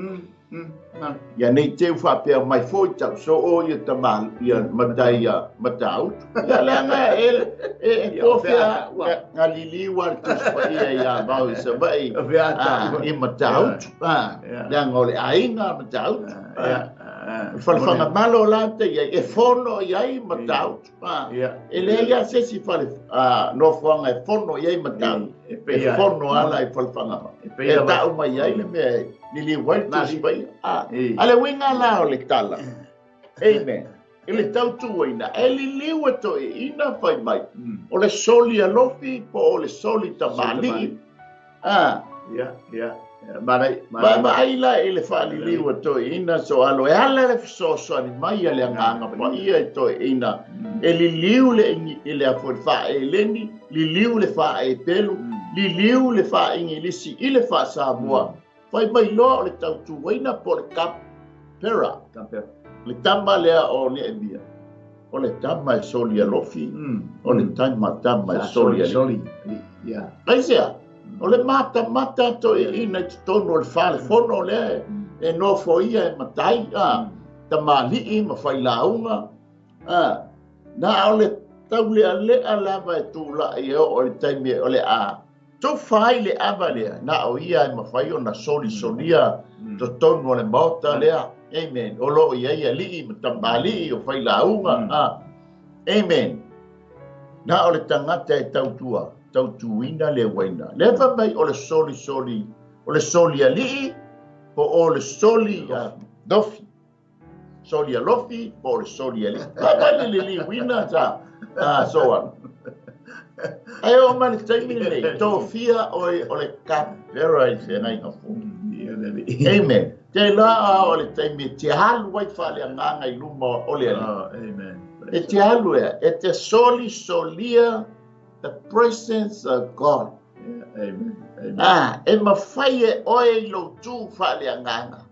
Ia nei teu faapea mai fo'i tausoo ia tama ia matai ia Matautu. Ia leaga e tofea galiliu a le Tusi Paia ia vao i Savaii i Matautu. Leaga o le aiga Matautu. Falefagamalo la te iai e fono i ai Matautu. E leai lava se isi fale nofoaga e fono i ai Matautu. E fono ala i falefagamalo. E ta'u mai ai le mea e liliu ai le Tusi Paia. A le uiga la o le tala. Amen. I le tautuaina, e liliu e toeaina fai mai. O le soli alofi po o le soli tamalii. Vaavaai la i le faaliliu a toeaina soalo e ala le fesoasoani mai a le Agaga Paia i toeaina. E liliu le i le afo le faa-Eleni, liliu le faa-Epelu, liliu le faa-Igilisi i le faa-Samoa. Fai mai loa o le tautuaina po o le kapera. Le tama lea o Neemia, o le tama e soli alofi, o le tama e soli alofi. Aisea, o le matamata toeaina i totonu o le falefono lea e nofo ia e matai, tamalii ma failauga. Na o le taulealea lava e tula'i e oo i le taimi o le a tufa ai le ava lea, na o ia e mafai ona solisolia totonu o le maota lea. Amen. O loo i ai alii ma tamalii o failauga. Amen. Na o le tagata e tautua, tautuina le uaina. Le fai mai o le solisoli, o le soli alii, po o le soli lofi. Soli alofi, po o le soli alii. Fai le liliuina sa soa. Ae o mai le taimi lenei, tofia oe o le kapera i feagaiga fou. Amen. Te la o le taimi e te alu ai faaleagaga i luma o le Alii. Amen. E te alu ea, e te solisolia the presence of God. Amen. Amen. E mafai e oe i lou tū faaleagaga.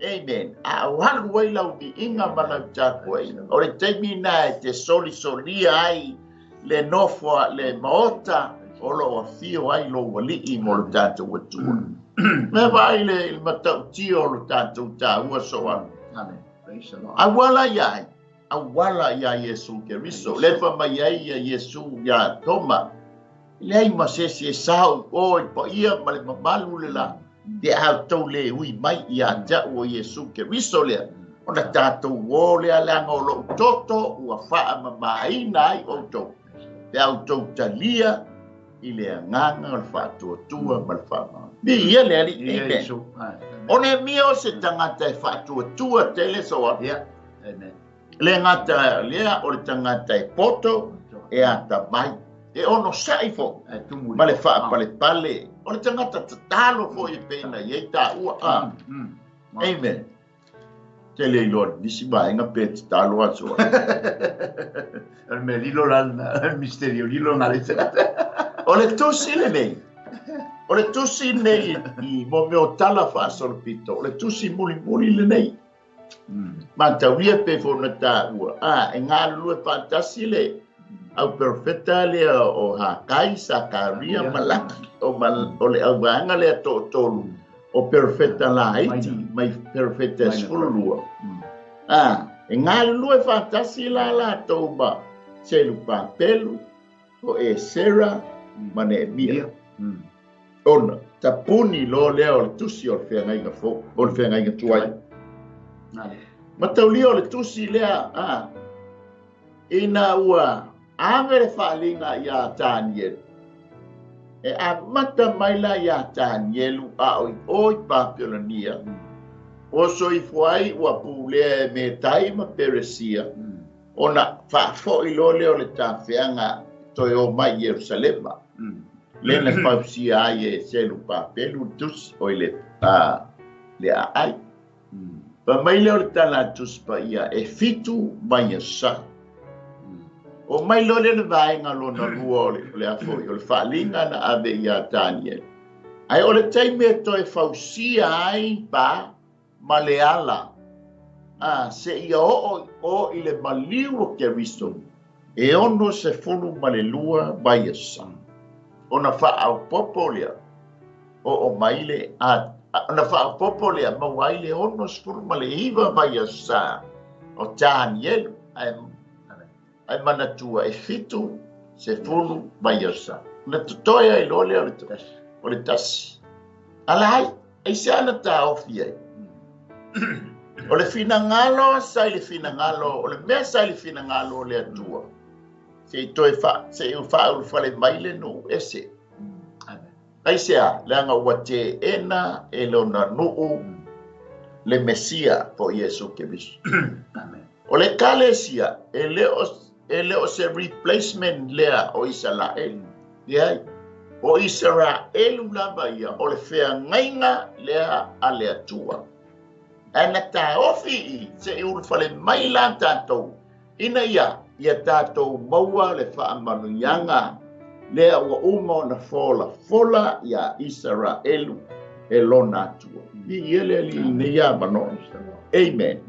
Amen. A o alu ai lau viiga ma lau tapuaiga. O le taimi na e te solisolia ai le nofo le maota o loo afio ai lou alii mo le tatou Atua. Me vaai le matautia o le tatou taua soalu. Amen. Praise the Lord. Auala ia ai, auala ia Iesu Keriso. Le fa mai ai ia Iesu ia Toma. Leai ma se isi e sao o i paia ma le mamalu le la. Te au tau le ui mai ia te au o Iesu Keriso lea. Ona tatou o lea leaga o lou toto ua faamamaina ai outou. Pe a outou talia i le agaga o le faatuatua ma le faamaoni. Viia le Alii. Amen. O Neemia o se tagata e faatuatua tele soa. Le gata lea o le tagata e poto e atamai. E onosai fo'i ma le faapalepale. O le tagata tatalo fo'i e pei ona i ai taua. Amen. Te le iloa nisi vaega pe tatalo aso. O le mea lilo la le misterio lilo na le O le tusi lenei. O le tusi nei i mo mea o tala faasolopito. O le tusi mulimuli lenei. Mataulia pe foi na taua. E galulue faatasi le au perofeta lea o Hakai, Sakaria, Malaki, o le auvaega lea toatolu o perofeta laiti mai perofeta 12. E galulue faatasi la latou ma Selupapelu, o Esera ma Neemia. Ona tapuni loa lea o le tusi o le feagaiga fou, o le feagaiga tuai. Mataulia o le tusi lea, ina ua ave le faaliga ia Tanielu. E amata mai la ia Tanielu a o i o i Papelonia. O soifua ai ua pulea e Metai ma Peresia. Ona faafoi loa lea o le tafeaga toe o mai Ierusalema. Le na fausia ai e Selupapelu tusi o i le aai. Pa mai lea o le tala tusi paia e 7 mai asa. O mai loa lea le vaega lona lua o le afoi o le faaliga na ave ia Tanielu. Ae o le taimi e toe fausia ai pa ma le ala. Se ia oo o i le maliu o Keriso. E 62 mai asa. Ona faaopopo lea o mai le ona faaopopo lea maua ai le 69 mai asa o Tanielu. Ai manatua e 70 mai asa. Na totoe ai loa lea o le tasi. Ala ai, ai se ana taofi ai. O le finagalo sa i le finagalo, o le mea sa i le finagalo o le Atua. Se i toe se i faaulufale mai le nuu ese. Ai se a, leaga ua teena e lona nuu le Mesia po Iesu Keriso. O le ekalesia, e le o se replacement lea o Isaraelu. Leai, o Isaraelu lava ia, o le feagaiga lea a le Atua. Ae na taofi i se i ulufale mai la tatou, ina ia tatou maua le faamanuiaga lea ua uma ona folafola ia Isaraelu e lona Atua. Viia le Alii lenei avanoa. Amen.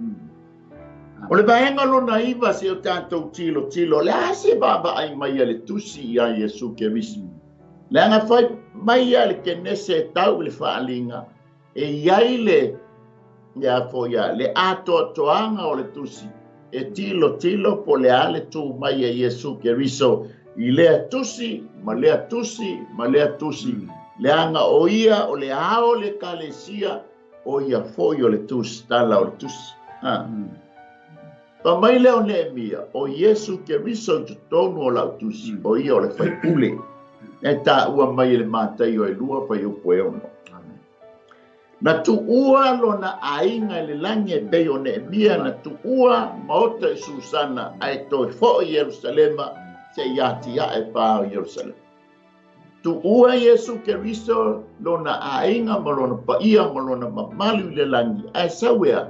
O le vaega lona 9 se o tatou tilotilo, le a se vaavaai mai a le tusi ia Iesu Keriso. Leaga fai mai ia le kenese e tau i le faaliga, e iai le ia foi le atoatoaga o le tusi e tilotilo po le a le tu mai a Iesu Keriso i lea tusi ma lea tusi ma lea tusi. Leaga o ia o le ao le ekalesia o ia foi o le tusi tala o le tusi. Pa mai lea o Neemia, o Iesu Keriso i totonu o lau tusi, o ia o le faipule. E taua mai e le Mataio e 2 fuaiupu e 6. Na tuua lona aiga i le lagi e pei o Neemia, na tuua maota i Susana, ae toe foi i Ierusalema se i atiae pa o Ierusalema. Tuua Iesu Keriso lona aiga ma lona paia ma lona mamalu i le lagi, ae sauea,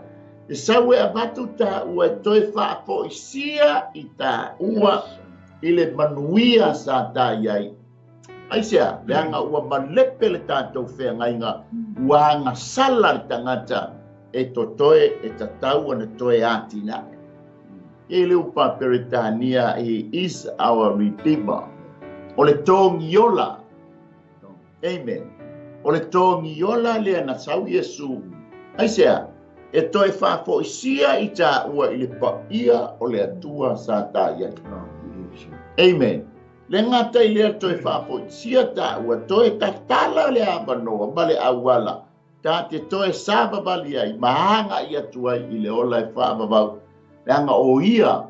e sauea avatu taua e toe faafoisia i taua i le manuia sa tai ai. Ai sea, leaga ua malepe le tatou feagaiga, ua agasala le tagata e totoe e tatau ona toe atinae. E le upa Peretania, he is our redeemer. O le togiola. Amen. O le togiola lea na sau Iesu. Ai sea, e toe faafoisia i taua i le paia o le Atua sa tai ai. Amen. Le gata i lea toe faafoisia taua, toe tatala le avanoa ma le auala. Ta te toe savavali ai ma agaʻi atu ai i le ola e faavavau, leaga o ia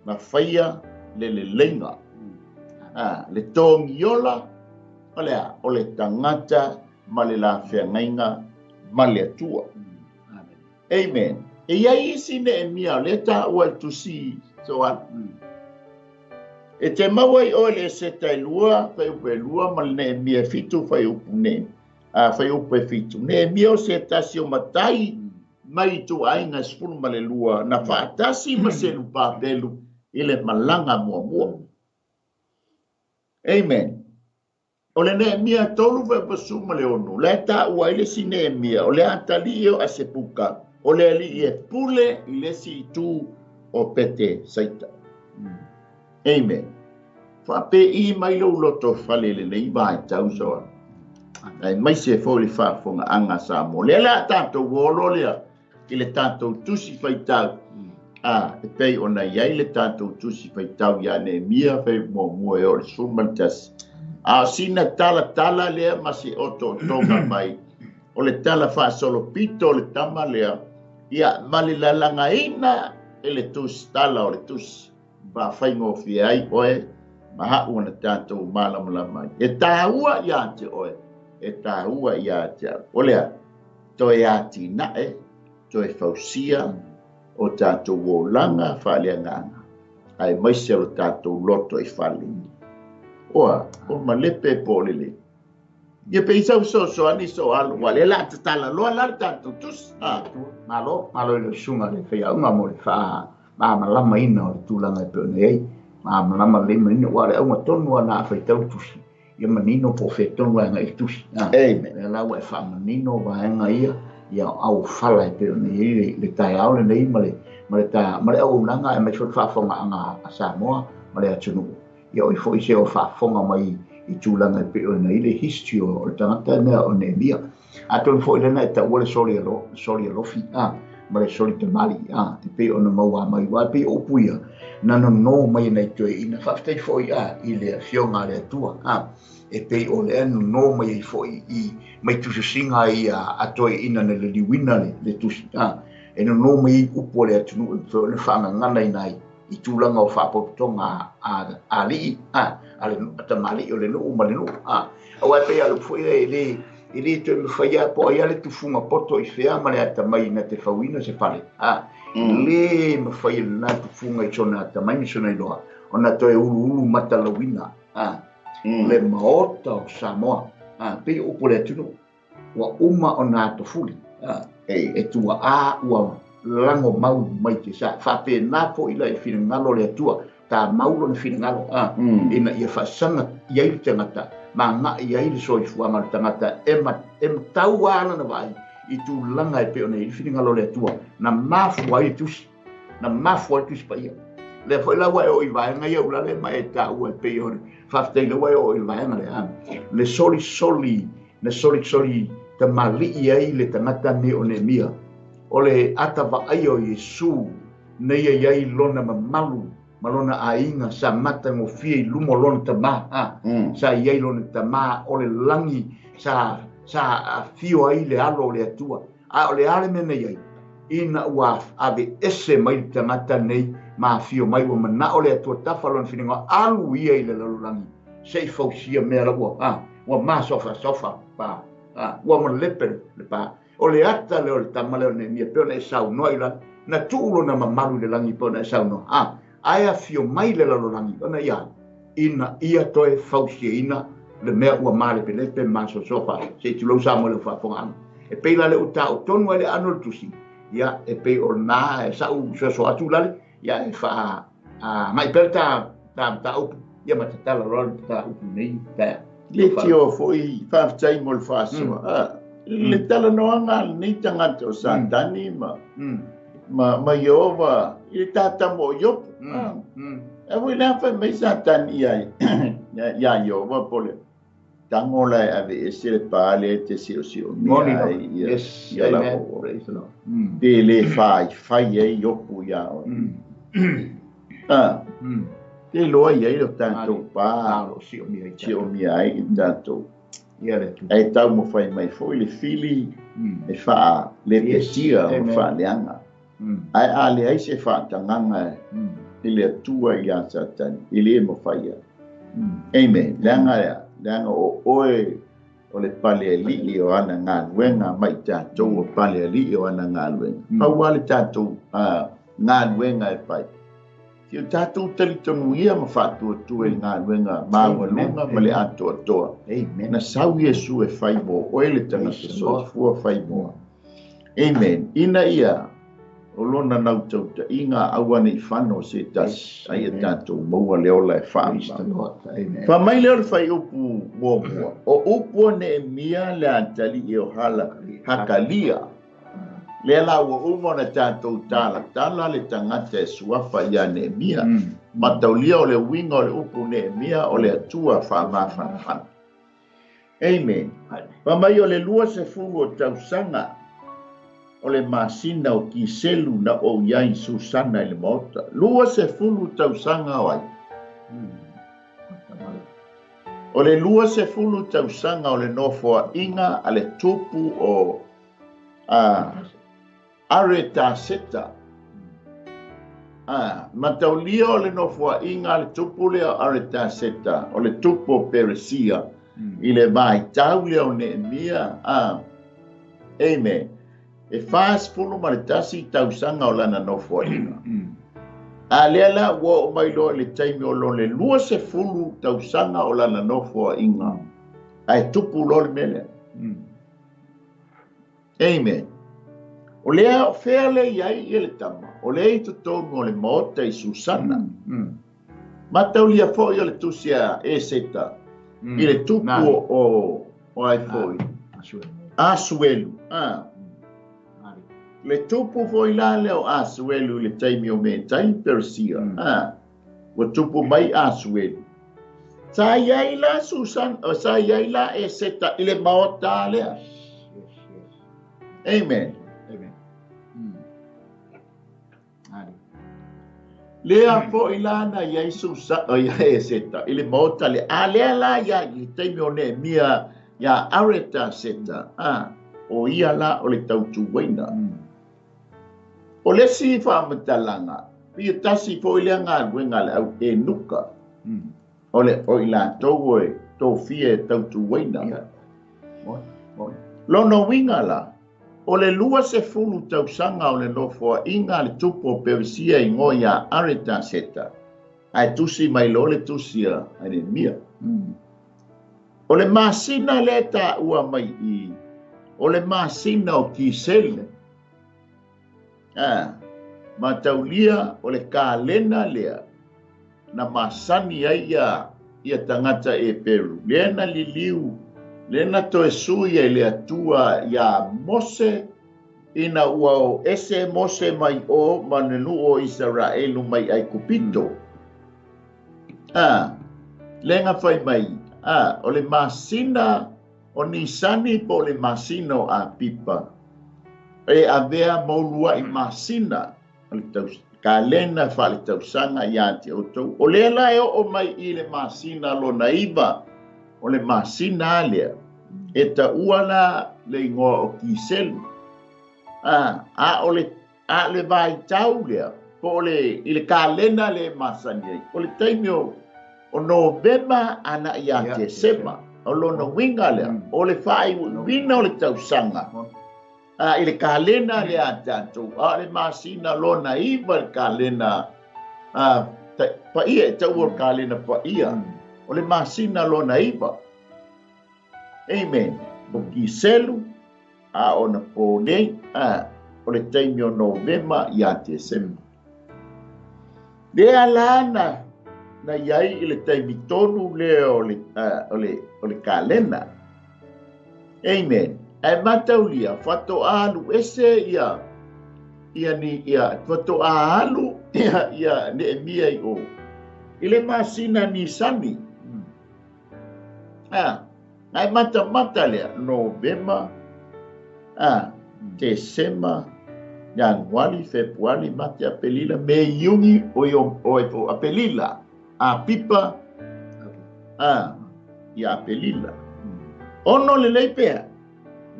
na faia le leleiga. Le togiola o le a? O le tagata ma le lafeagaiga ma le Atua. Amen. E i ai isi Neemia o lea taua i le tusi Soala. E te maua i oe le Eseta e 2, fuaiupu e 2, ma le Neemia e 7, fuaiupu ne, fuaiupu e 7. Neemia o se tasi o matai mai ituaiga 12 na faatasi ma Selupapelu i le malaga muamua. Amen. O le Neemia 3 fuaiupu 16, la e taua ai le isi Neemia, o le atalii o Asepuka, o le alii e pule i le isi itu o Petesaita. Amen. Faapei mai lou loto fale i lenei vaitau soa. Aemaise foi le faafofogaaga a Samoa. Lea la a tatou olo lea i le tatou tusi faitau. E pei ona i ai le tatou tusi faitau ia Neemia fai muamua e o le 11. A o sina talatala lea ma se otootoga mai o le tala faasolopito o le tama lea, ia ma le lalagaina e le tusi tala o le tusi. Faafaigofie ai oe ma hau ona tatou malamalama ai. E tāua ia te oe, e tāua ia te au. O lea, toe atinae, toe fausia o tatou olaga faaleagaga, aemaise o lo tatou loto i fale. Oa, o malepe po o lelei. Ia pe i sau fesoasoani so alu, ua lea la a tatala loa la le tatou tusi. Malo, malo i le susuga le faiaoga mo le faamalamalamaina o le tulaga e pei ona i ai. Malamalama lelei manino, aua o le auga tonu lava na a faitau tusi, ia manino po o fea tonu e agai i le tusi. Amen. Lea la ua e faamanino vaega ia, ia auofala e pei ona i ai le taeao lenei ma le, ma le, ma le auaunaga aemaise foi le faafofogaaga a Samoa ma le atunuu. Ia oi foi se o faafofoga mai i tulaga e pei ona i ai le history o le tagata lea o Neemia. Atonu foi lena e taua le soli alo, soli alofi, ma le soli tamali, e pei ona maua mai, aua e pei o upu ia, na nono mai e nai toeaiina. Faafetai foi, i le afioga a le Atua, e pei o lea nono mai ai foi i mai tusasiga ia a toeaiina na liliuina le tusi, e nono mai ai upu a le atunuu e mafai ona faagaganaina ai i tulaga o faapotopotoga a alii, a le tamalii o le nuu ma le nuu. Aua e pei a le upu foi e le e le toe mafai lava po o ai lava le tufuga poto i fea ma le atamai na te fauina se fale. Le mafai e lena tufuga i sona atamai ma sona iloa ona toe uluulu matalauina le maota o Samoa. Pei o upu o le atunuu, ua uma ona atofuli, e tuaa ua lago mau mai te sa. Faapena foi la i finagalo o le Atua, tamau lona finagalo, ina ia faasaga i ai le tagata, ma agai ai le soifuaga o le tagata, e matau lava lana vaai i tulaga e pei ona i ai le finagalo o le Atua, na mafua ai le tusi, na mafua ai le tusi paia. Lea foi la ua e oo i vaega ia ulale ma e taua e pei o le faafetai lea ua e oo i le vaega lea, le solisoli, na solisoli tamalii ai le tagata nei o Neemia, o le ata vaaia o Iesu na ia i ai lona mamalu ma lona aiga sa matagofie i luma o lona tama, sa i ai lona tama o le lagi sa sa afio ai le alo o le Atua. A o le a le mea na i ai? Ina ua aveese mai le tagata nei ma afio mai, ua manao le Atua tafa lona finagalo, alu ia i le lalolagi se i fausia mea la ua ua masofasofa pa, ua malepe le pa. O le ata lea o le tama lea o Neemia, pei ona e saunoa i lalo, na tuu lona mamalu i le lagi pei ona e saunoa, ae afio mai le lalolagi ona ia, ina ia toe fausiaina le mea ua malepelepe ma masoasoa se i tulou Samoa i lau faafofogaaga. E pei la lea ua taua tonu ai le aano o le tusi, ia, e pei o lena e sau soasoa atu lale, ia e faa agai pea le ta mataupu, ia ma tatala loa le mataupu nei taeao. Le tio foi, faafetai mo le faasoa. Le talanoaga a lenei tagata o Satani ma ma Ieova i le tatamo o Iopo. E foi le fai mai Satani ia ia Ieova po le tango la e aveese le pa le te siosio mea ai ia. Yes, ia la amen. o. Praise the Lord. Pe le fai fai ai Iopo ia oe. Te iloa i ai lo tatou pa Malo, siomia ai siomia ai i tatou. Ae taumafai mai foi le fili e faalepetia ma faaleaga. Ae a leai se faatagaga i le Atua ia Satani, e le mafai ai. Amen. Leaga lea, leaga o oe o le palealii o ana galuega ma i tatou o palealii o ana galuega. Pau lava le tatou galuega e fai. Si o tatou talitonuia ma faatuatua i le galuega maualuga ma le atoatoa. Na sau Iesu e fai mo oe le tagata soifua fai moa. Amen. Ina ia o lona nautautaiga aua ne i fano se tasi, ai ia tatou maua le ola e faamama. Fai mai lea o le fuaiupu muamua, o upu a Neemia le atalii o Hakalia. Lea la ua uma ona tatou talatala le tagata e suafa ia Neemia. Mataulia o le uiga o le upu Neemia o le Atua faamafanafana. Amen. Fai mai o le 20 o tausaga o le masina o Kiselu na ou i ai i Susana i le maota. 20 tausaga o ai? O le 20 tausaga o le nofoaiga a le tupu o Aretaseta. Mataulia o le nofoaiga a le tupu lea o Aretaseta, o le tupu o Peresia, i le vaitau lea o Neemia. Amen. E 41 tausaga o lana nofoaiga. A lea la ua oo mai loa i le taimi o lona 20 tausaga o lana nofoaiga, ae tupu loa le mea lea. Amen. O lea o fea le i ai ia le tama, o lea i totonu o le maota i Susana. Mataulia foi o le tusi a Eseta i le tupu o ai foi? Asuelu. Le tupu foi la lea o Asuelu i le taimi o Metai Persia. Ua tupu mai Asuelu. Sa i ai la Susan, sa i ai la Eseta i le maota lea. Amen. Amen. Lea foi la na i ai Susan, o ia Eseta i le maota lea. A lea la ia i le taimi o Neemia ia Aretaseta, o ia la o le tautuaina. O le isi faamatalaga, ia tasi foi lea galuega a le au eunuka. O le o i latou o e tofia e tautuaina. Lona uiga la, o le 20 tausaga o le nofoaiga a le tupu o Peresia igoa ia Aretaseta, ae tusi mai loa le tusi a Neemia. O le masina lea taua mai i, o le masina o Kiselu. Mataulia o le kalena lea na masani ai ia tagata Eperu. Lea na liliu, lea na toe sui ai le Atua ia Mose, ina ua o ese Mose mai o ma le nuu o Isaraelu mai Aikupito. Lea na fai mai, o le masina o Nisani po o le masina o Apipa, e avea mauluai masina o le kalena faaletausaga ia te outou. O lea la e oo mai i le masina lona 9, o le masina lea, e taua la le igoa o Kiselu. A o le vaitau lea, po o le, i le kalena le masani ai, o le taimi o Novema ana ia Tesema, o lona uiga lea, o le faaiuiuina o le tausaga. I le kalena lea a tatou, a o le masina lona 9 le kalena paia, e taua o le kalena paia, o le masina lona 9. Amen. O Kiselu, a o na pō nei, o le taimi o Novema ia Tesema. Lea la na iai i le taimi tonu lea o le kalena. Amen. Ae mataulia, fatoa alu ese ia fatoa alu ia Neemia i o. I le masina Nisani. Ae matamata lea, Novema, Tesema, Ianuari, Fepuari, Mate, Apelila, Me, Iuni, o Apelila, Apipa, ia Apelila. Ono lelei pea.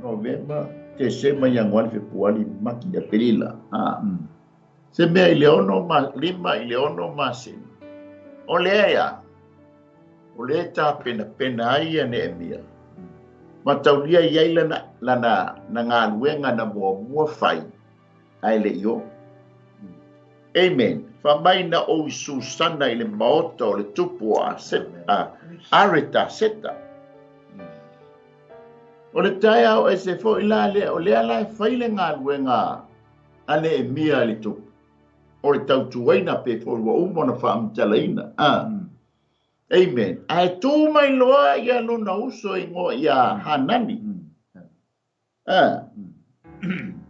Novema, Tesema, Ianuari, Fepuari, Mati, Aperila. Se mea i le 6 i le 6 masina. O lea ia, o lea tapenapena ai ia Neemia. Mataulia i ai lana na galuega na muamua fai ae le i oo. Amen. Fai mai na ou i Susana i le maota o le tupu o Aretaseta. O le taeao ese foi la lea, o lea la e fai le galuega a Neemia i le tupu. O le tautuaina pe foi ua uma ona faamatalaina. Amen. Ae tu mai loa ia lona uso igoa ia Hanani.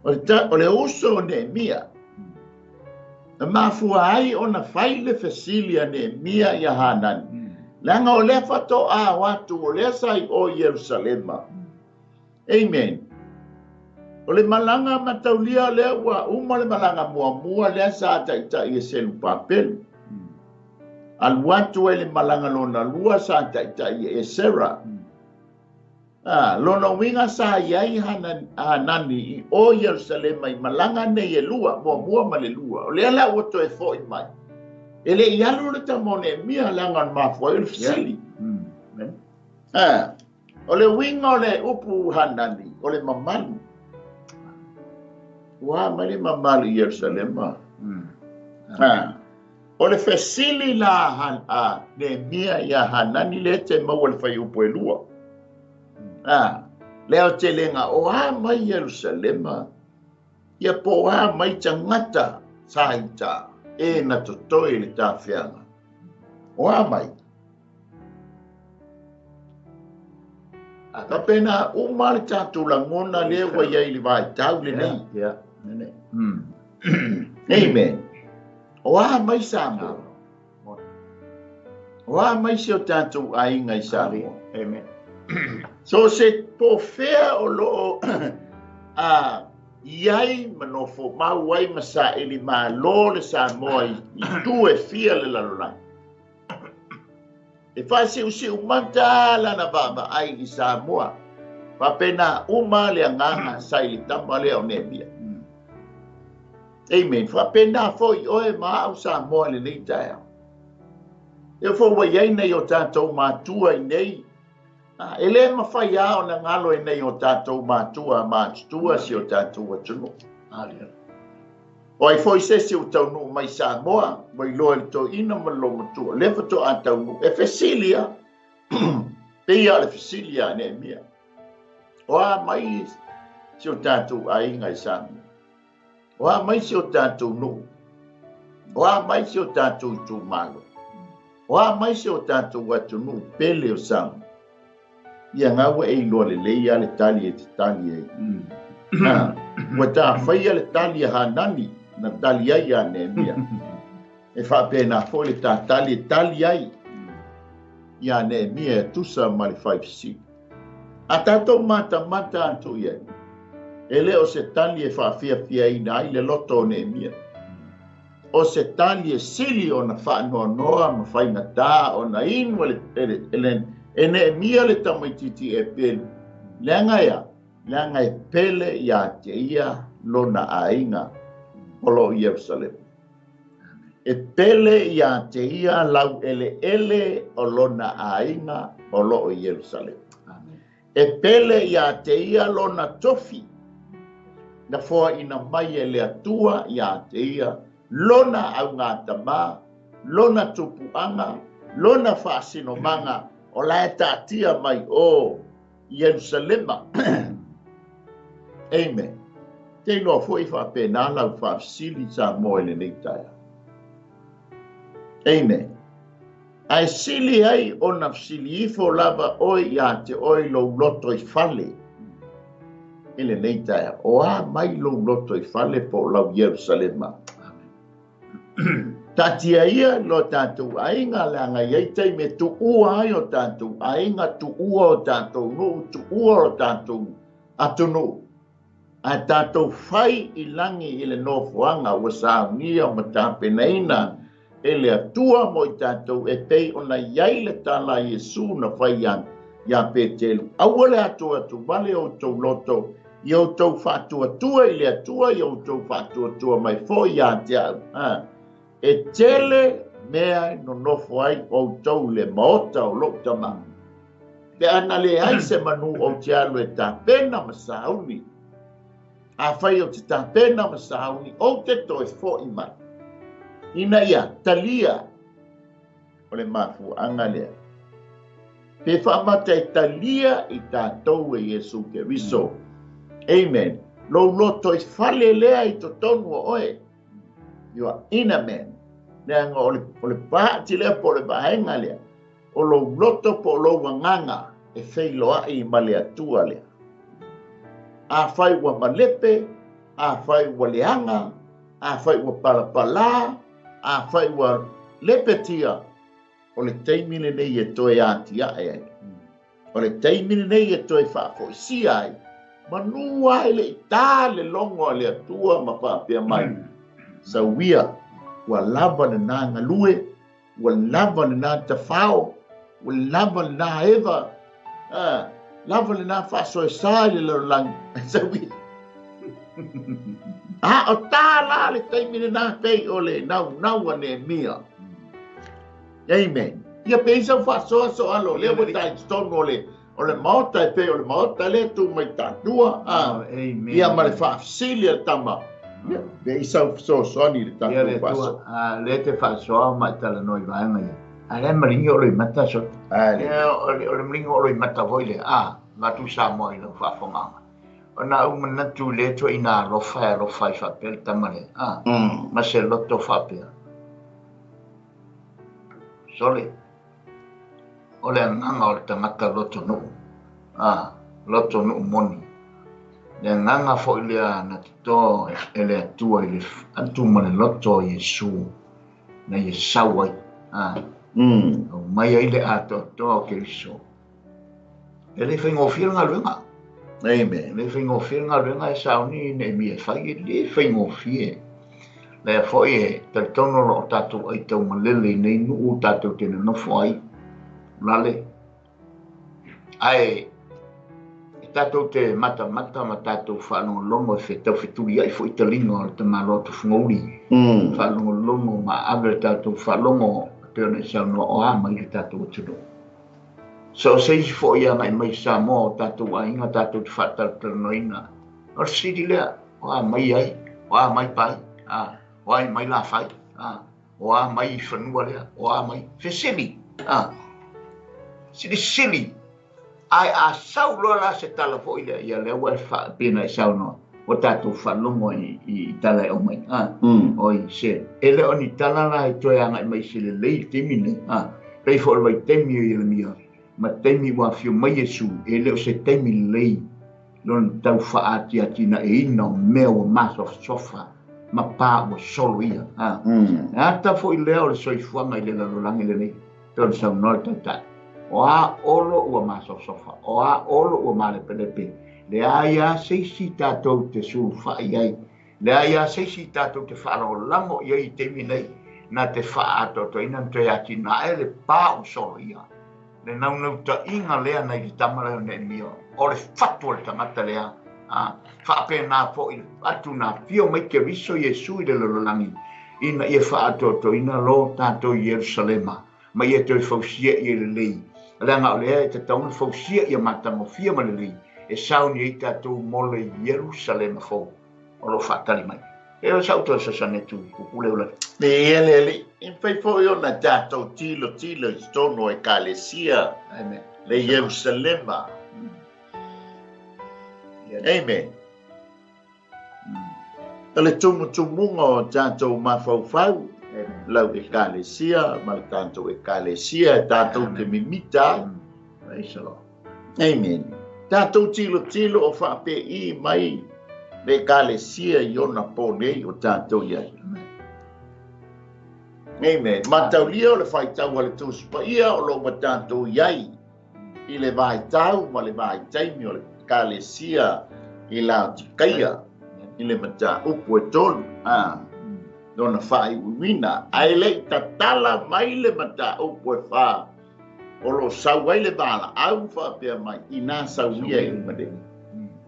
O le uso o Neemia. Na mafua ai ona fai le fesili a Neemia ia Hanani. Leaga o lea faatoa o atu, o lea sa i o Ierusalema. Amen. O le malaga mataulia lea ua uma le malaga muamua lea sa taitai e Selupapelu. Alu atu ai le malaga lona lua sa taitai e Esera. Lona uiga sa i ai Hanani i o Ierusalema i malaga nei e lua, muamua ma le lua. O lea la ua toe foi mai. E le i alu le tama o Neemia leaga o le mafua ai o le fesili. O le uiga o le upu Hanani, o le mamalu. Ua mai le mamalu i Ierusalema. O le fesili la a Neemia ia Hanani le te maua le faiupu e lua. Lea o telega o a mai Ierusalema, ia po a mai tagata sa ita e na totoe le tafeaga. O a mai. Ka pena uma le tatou lagona lea ua iai le vaitau lenei. Amen. O a mai Samoa. O a mai se o tatou aiga i Samoa. Amen. So se po fea o loo a iai ma nofo mau ai ma saili malo le Samoa i tu e fia le lalolagi. E faasiusiu mata lana vaavaai i Samoa. Faapena uma le agaga sa i le tama lea o Neemia. Amen. Faapena foi oe ma au Samoa i lenei taeao. E foi ua iai nei o tatou matua i nei. E le mafai lava ona galo i nei o tatou matua matutua si o tatou atunuu. O ai foi se isi ua taunuu mai Samoa, ua iloa i le toeaina ma le lomatua, lea faatoa taunuu. E fesili lava, pei lava o le fesili a Neemia. O a mai si o tatou aiga i Samoa? O a mai si o tatou nuu? O a mai si o tatou itumalo? O a mai si o tatou atunuu pele o Samoa? Ia ngā ua e iloa lelei a le tali e te tali ai. Ua tafaia le tali a Hanani na tali ai ia Neemia. E faapena foi le tātali e tali ai ia Neemia e tusa ma le fai fesili. A tātou matamata atu i ai, e le o se tali e faafiafiaina ai le loto o Neemia. O se tali e sili ona faanoanoa ma faigata ona inu e Neemia le tamaitiiti e pelu. Leaga ia, leaga e pele ia te ia lona aiga o loo Ierusalema. E pele ia te ia lau ele ele o lona aiga o loo Ierusalema. E pele ia te ia lona tofi na foa ina mai e le Atua ia te ia lona augatama, lona tupuaga, lona faasinomanga o la e taatia mai o Ierusalema. Amen. Te iloa foi faapena lau faafesili Samoa i lenei taeao. Amen. Ae sili ai ona fesili ifo lava oe ia te oe lou loto i fale i lenei taeao. O a mai lou loto i fale po o lau Ierusalema. Taatia ia lo tatou aiga leaga i ai taimi e tuua ai o tatou aiga, tuua o tatou nuu, tuua o tatou atunuu. Ae tatou fai i lagi i le nofoaga ua saunia ma tapenaina e le Atua mo i tatou e pei ona iai le tala a Iesu na fai Iā Petelu, Aua le atoatuvale outou loto, ia outou faatuatua i le Atua, ia outou faatuatua mai foi ia te au. E tele mea e nonofo ai outou i le maota o lou Tama. Pe a na leai se manu ou te alu e tapena ma sauni. Afai ou te tapena ma sauni, ou te toe foi mai, ina ia talia. O le mafuaaga lea, pe faamata e talia i tatou e Iesu Keriso. Amen. Lou loto i fale lea i totonu o oe. Your inner man. Leaga o le, o le paati lea po o le vaega lea. O lou loto po o lou agaga e feiloai ma le Atua lea. Afai ua malepe, afai ua leaga, afai ua palapalā, afai ua lepetia, o le taimi lenei e toe atiae ai. O le taimi lenei e toe faafoisia ai. Manu lava e le i ta le logo a le Atua ma faapea mai, Sauia, ua lava lena galue, ua lava lena tafao, ua lava lena eva, a, lava lena faasoesa i le lalolagi. Sauia. A o ta la le taimi lena pei o le naunau a Neemia. Amen. Ia pei sau faasoa soalo lea ua ta i totonu o le o le maota e pei o le maota lea tu mai tatua. A, Amen. Ia ma le faafesili a le tama. Ia pei sau fesoasoani i le Ia tatou le Atua, faasoa. a, lea te faasoa ma e talanoa i vaega ia. A lea maligi o loimata so. Hallelujah. Ia, o le maligi o loimata foi lea. A, vatu Samoa i lau faafogaga. Ona ou manatu i lea ituaiga alofa e alofa ai faapea le tama lea. A, ma se loto faapea. Sole, o le agaga o le tagata lotonuu, a, lotonuu moni. Le agaga foi lea na toto e le Atua i le atu ma le loto o Iesu na ia sau ai, a, aumai ai le atoatoa o Keriso. E le faigofie le galuega. Amen. E le faigofie le galuega e sauni Neemia e fai, e le faigofie. Lea foi e talitonu o lo o tatou ai taumalele i nei nuu tatou te nonofo ai, lale. Ae e tatou te matamata ma tatou faalogologo e fetau fetuliai foi taliga o le tamaloa tufugauli. Faalogologo ma ave le tatou faalogo e pei ona e saunoa o a mai le tatou atunuu. So o se isi foi agai mai i Samoa o tatou aiga tatou te faatalatalanoaina. O le fesili lea, o a mai ai, o a mai pai, a, o ai mai la fai, a, o a mai i fanua lea, o a mai. Fesili, a, silisili, ae a sau loa la se tala foi lea, ia lea ua e pei ona e saunoa, ua tatou faalogo i tala e aumai, a, oi, se, e le o ni tala la e toe agai mai se lelei i le taimi lenei, a, pei foi o le vaitaimi o Ieremia, ma taimi ua afio mai Iesu, e le o se taimi lelei lona tau faaatiatinaeina o mea ua masofasofa ma pa ua solo ia. A, e ata foi lea o le soifuaga i le lalolagi lenei, pei ona saunoa le Taitai. O a olo ua masofasofa, o a olo ua malepelepe, leai lava se isi tatou te sulufai ai, leai lava se isi tatou te faalagolago i ai i taimi nei, na te faaatoatoaina na toe atinae le pa ua solo ia. Le naunautaiga lea nai le tama lea o Neemia, o le fatu o le tagata lea, a, faapena foi le fatu na afio mai Keriso Iesu i le lalolagi, ina ia faaatoatoaina lo tatou Ierusalema, ma ia toe fausia ia lelei. Leaga o lea e tatau ona fausia ia matagofie ma lelei, e sauni ai tatou mo le Ierusalema fou o lo o faatali mai. E o sau toe fesoasoani atu i pupule o le. Ia le Alii, e mafai foi ona tatou tilotilo i totonu o Ekalesia, Amen. le Ierusalema. Amen. O le tumutumuga o tatou mafaufau, lau Ekalesia ma le tatou Ekalesia e tatou te mimita ai. Praise the Lord. Amen. Tatou tilotilo o faapei mai le Ekalesia i ona po nei o tatou i ai. Amen. Mataulia o le faitau a le Tusi Paia o lo o ua tatou i ai i le vaitau ma le vaitaimi o le Ekalesia i Laotikaia i le mataupu e tolu, a, lona faaiuiuina, ae le i tatala mai le mataupu e fa. O lo sau ai le valaau faapea mai ina sauia i luga nei.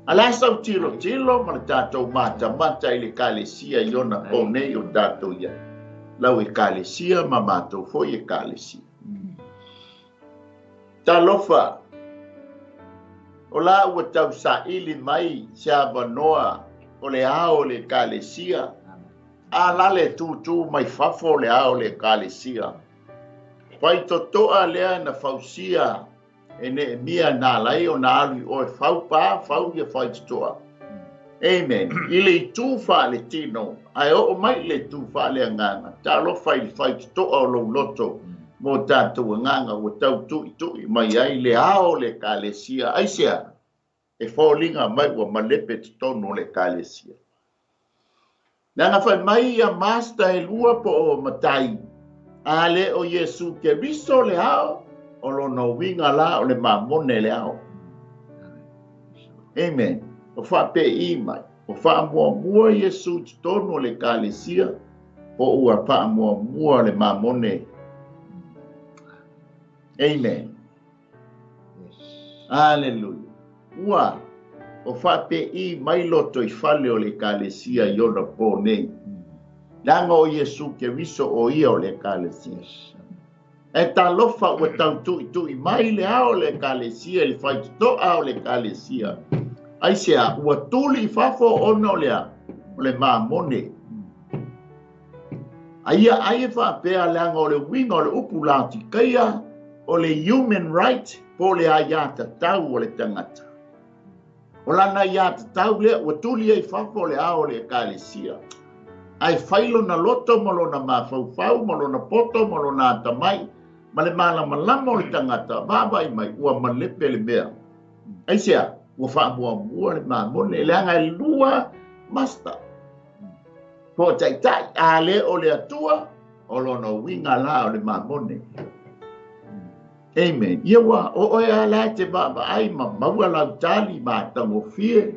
A le a sau tilotilo ma le tatou matamata i le ekalesia i ona po nei o tatou i ai. Lau ekalesia ma matou foi ekalesia. Talofa, o la ua tausaili mai se avanoa o le ao o le ekalesia. A la le tūtū mai fafo o le ao o le ekalesia. Faitotoa lea na fausia e Neemia na ala ai ona alu i o e fau pa, fau ia faitotoa. Amen. I le itu faaletino, ae oo mai i le itu faaleagaga, talofa i le faitotoa o lou loto mo tatou agaga ua tau tuitui mai ai le ao o le ekalesia. Aisea? E foliga mai ua malepe totonu o le ekalesia. Leaga fai mai ia master e lua po o matai, a le o Iesu Keriso le ao, o lona uiga la o le mamone le ao. Amen. O faapei mai, o faamuamua Iesu i totonu o le ekalesia, po ua faamuamua le mamone. Amen. Aleluia. Ua o faapei mai loto i fale o le ekalesia i ona po nei. Leaga o Iesu Keriso o ia o le ekalesia. E talofa ua tau tuitui mai le ao o le ekalesia i le faitotoa o le ekalesia. Aisea, ua tuli i fafo ona o le a? O le mamone. Aia ai e faapea leaga o le uiga o le upu Laotikaia o le human right po o le aiatatau o le tagata. O lana aiatatau lea ua tuli ai i fafo o le ao o le ekalesia. Ae fai lona loto ma lona mafaufau ma lona poto ma lona atamai ma le malamalama o le tagata, vaavaai mai ua malepe le mea. Aisea, ua faamuamua le mamone leaga e lua master. Po o taitai, a le o le Atua, o lona uiga la o le mamone. Amen. Ia ua o oe a la e te vaavaai ma maua lau tali matagofie.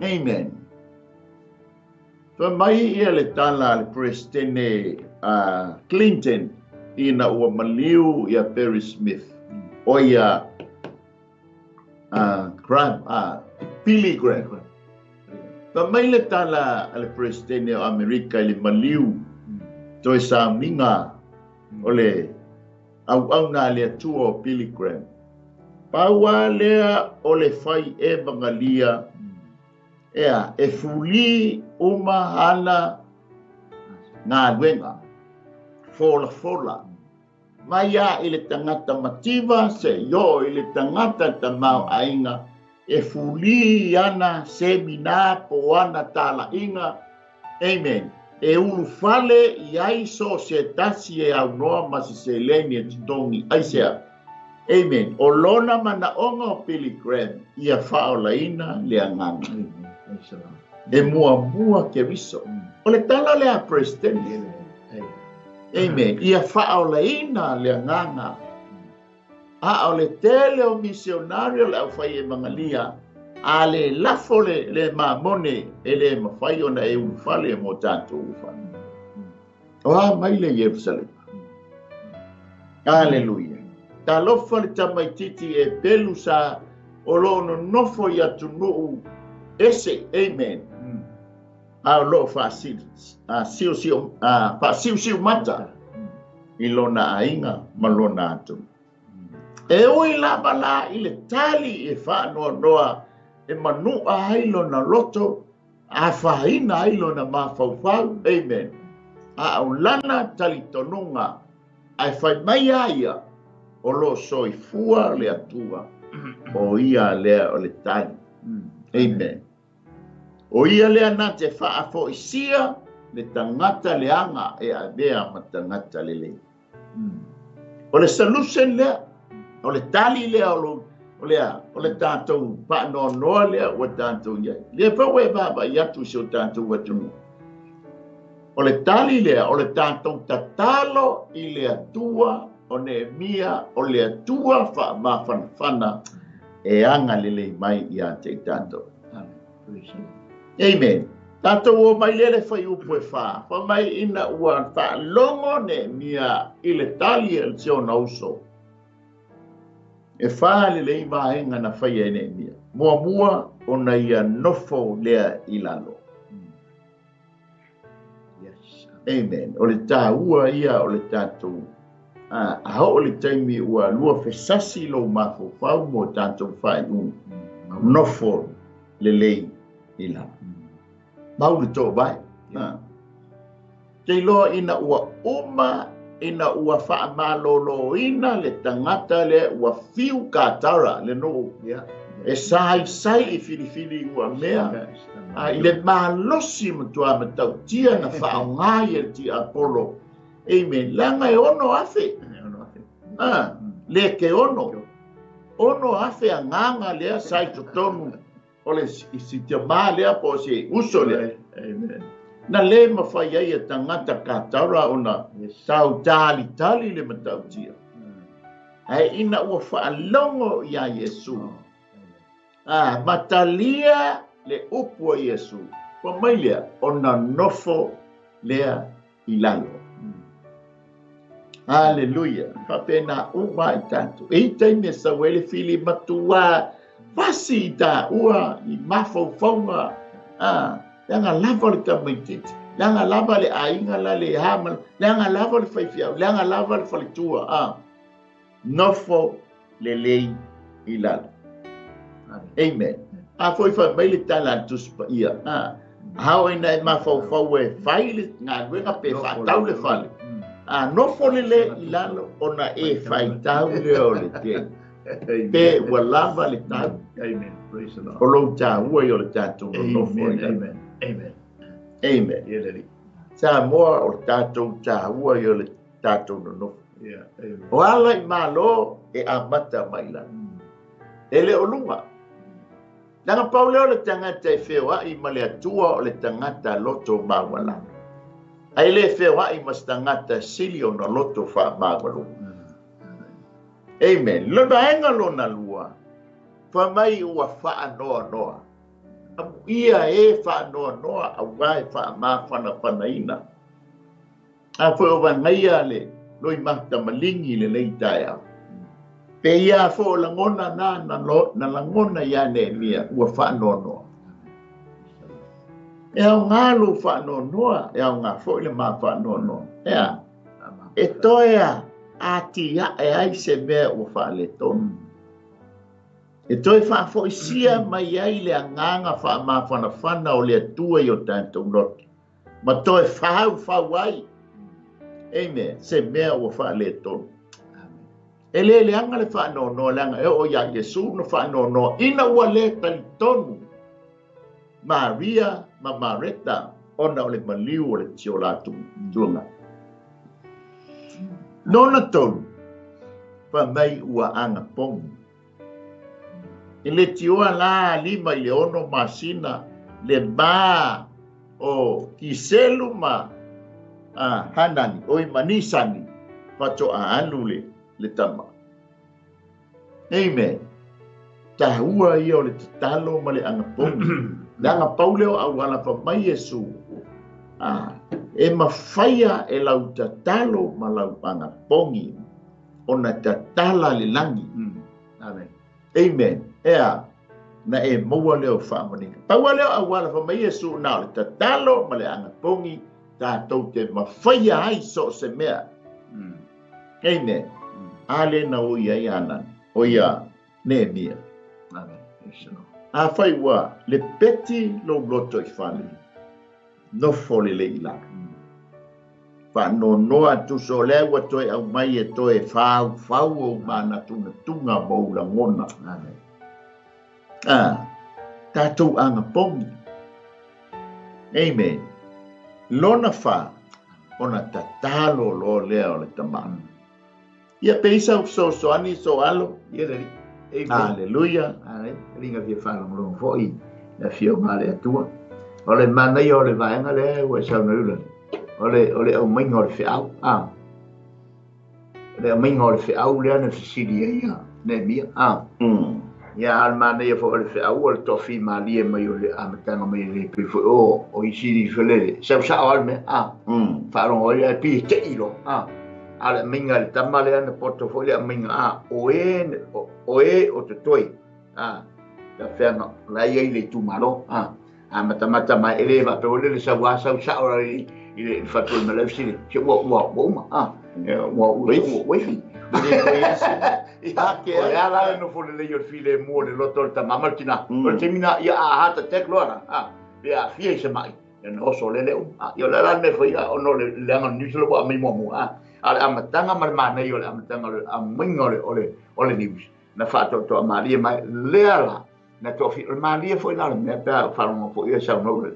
Amen. Fai mai ia le tala a le Peresetene Clinton ina ua maliu ia Perry Smith, o ia Graham, Billy Graham. Fai mai le tala a le Peresetene o Amerika i le maliu toe sauniga o le auauna a le Atua o Billy Graham. Pau lava lea o le fai evagalia ea e fuli uma ana galuega folafola mai lava i le tagata mativa seia oo i le tagata tamaoaiga e fuli ana semina po o ana talaiga. Amen. E ulufale i ai so o se tasi e aunoa ma se seleni e totogi. Aisea? Amen. O lona manaoga o Billy Graham ia faaolaina le agaga. E muamua Keriso. O le tala lea a Peresetene. Amen. Ia faaolaina le agaga. A o le tele o misionari o le aufai evagalia, a le lafo le mamone e le mafai ona e ulufale mo tatou ufale. O a mai le Ierusalema. Aleluia. Talofa le tamaititi e pelu sa o lo o nonofo i atunuu ese. Amen. A o lo o faasiusiu mata i lona aiga ma lona atunuu. E ui lava la i le tali e faanoanoa e manua ai lona loto, afaina ai lona mafaufau. Amen. A o lana talitonuga, ae fai mai a ia, o lo o soifua le Atua, o ia lea o le tali. Amen. O ia lea na te faafoisia le tagata leaga e avea ma tagata lelei. O le solution lea, o le tali lea o lo o lea, o le tatou faanoanoa lea ua tatou i ai. Lea foi ua e vaavaai atu i si o tatou atunuu. O le tali lea, o le tatou tatalo i le Atua o Neemia, o le Atua faamafanafana e agalelei mai ia te i tatou. Amen. Tatou o mai lea le fuaiupu e 4. Fai mai ina ua faalogo Neemia i le tali a si ona uso. E wha le lei vaenga na whaia e Nehemia. Mua mua o na ia nofo lea i lalo. Yes. Amen. O le tāua ia o le tātou. A ho o le taimi ua lua fesasi lo mafaufau mo tātou whai Nofo le lei i lalo. Mau le tō vai. Te loa ina ua uma, ina ua whaamalolo ina le tangata le ua fiu katara le no. E sai sai i filifili ua mea. I le malosi matua matautia na whaongai e ti Apollo. Amen. Langa e 6,000. Le ke ono. 6,000 a nganga lea sai totonu. O le si te mā lea po se uso lea. Amen. Na le mawhai ai e tangata katara o na tau tali tali le matautia. Ai ina ua whaalongo ia Yesu. Matalia le upu a Yesu. Kwa mai lea, o na nofo lea i lalo. Hallelujah. Whapena uma i tātou. E i taimi e sauele fili matua. Fasi i tā ua i mawhaufaunga. Leanga lava le tamaititi. Leanga lava le ainga la le hama. Leanga lava le whaifiau. Leanga lava le whaletua. Nofo le lei i lalo. Amen. A foi whai mai le tala tuspa ia. Hao ina e mawhaufau e whai le ngā ruenga pe whaatau le whale. Nofo le le i lalo o na e whai tau le o le te. Pe ua lava le tau. Amen. Praise the Lord. O lou tāua i o le tātou no nofo i lalo. Amen. Amen. Amen. Yeah, Daddy. Sa moa o le tātou tāua i o le tātou no nofo. Yeah. Amen. O ala i malo e amata mai lalo. E le o lunga. Nanga paule o le tangata e wheoa i ma le atua o le tangata loto mawala. Ai le wheoa i mas tangata sili o na loto wha mawalu. Amen. Lona enga lona lua. Wha mai ua wha noa noa. Amu ia e wha noa noa a wai wha mawhana whana ina. A fwe o wangaia le loi mahta malingi le lei taia. Pe ia fo langona na na langona ia Nehemia ua wha noa noa. E au ngā lo wha noa noa, e au ngā fo le ma wha noa noa. Ea, e toea a tia e ai se mea ua wha le tonu. E toe wha sia mai ai le anganga wha mawhana whana o le atua i o tātou loto. Ma toe whau whau ai. Amen. Se mea ua wha le tonu. E le le anga le wha noa noa le anga e o ia Yesu no wha noa noa. Ina ua le talitonu. Maria ma Mareta ona o le maliu o le tio latu tuanga. Nona tonu. Pa mai ua anga pongi. E le tioa la lima i le ono masina le mā o kiselu ma hanani o i manisani pato a anu le tama. Amen. Tāua ia o le tatalo ma le angapongi. Le angapau leo au ala pa mai Yesu. E mawhaia e lau tatalo ma lau angapongi. Ona tatala le langi. Amen. Amen. Ea, na e maua leo whaamaninga. Paua leo au ala pa mai Yesu na o le tatalo ma le angapongi. Tātou te mawhaia ai so se mea. Amen. Ale na o ia i anan. O ia Nehemia. Amen. A whai ua le peti lo loto i whale. Nofo le le ila. Wha no noa tuso lea ua toe au mai e toe whau whau o mana tuna tunga maula ngona. Amen. Tātou anga pongi. Amen. Lona wha ona tatalo lo lea o le tamana. Ia peisa so so ani so alo. Ia le. Amen. Hallelujah. Amen. Ringa fia whalongolongo foi na fia o le atua. O le mana ia o le vaenga lea ua sauna ula. O le au mainga o le whiau. O le au mainga o le whiau lea na fisili ai ia. Nehemia. Ia al mana ia fo o le whiau o le tofi malie mai o le amatanga mai le pe fo o isiri felele. Sau sao al me. Whalongo ia pi te ilo. A o le aumaiga a le tama lea na poto foi le aumaiga a o e o e o totoe a tafeaga la e i ai le itumalo a a matamata mai e le faapea foi le sau a sau sao i le fatu o le malae fesili se ua ua ua uma a ua ua ua ifi o le a la le nofo lelei o le filemu o le loto o le tama ma le tina o le taimi na ia a heart attack loa la a pe aafia i se mai ia na oso lele uma ia o le a la le mea e faia ona o le leaga o le news ua aumai muamua a a o le amataga ma le manaia o le amataga o le aumaiga o le o le o le news na faatoatoa malie mai lea la na toafi o le malie foi la o le mea pe a faalogo foi ia saunoa le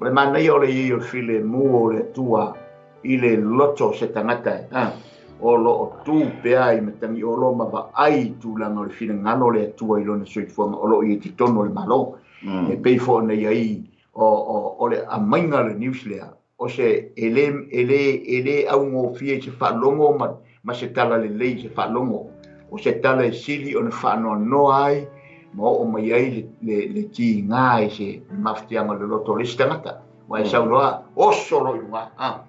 o le manaia o le i o le filemu o le Atua i le loto o se tagata e a o lo o tu pea i matagiolo ma vaai i tulaga o le finagalo o le Atua i lona soifuaga o lo o i ai i totonu o le Malo. E pei foi ona i ai o le aumaiga o le news lea, o se e le, e le, e le augofie i se faalogo ma, ma se tala lelei i se faalogo, o se tala e sili ona faanoanoa ai ma oo mai ai le, le, le tiga i se mafatiaga o le loto o le isi tagata. Ua e saunoa, oso loa i luga, a.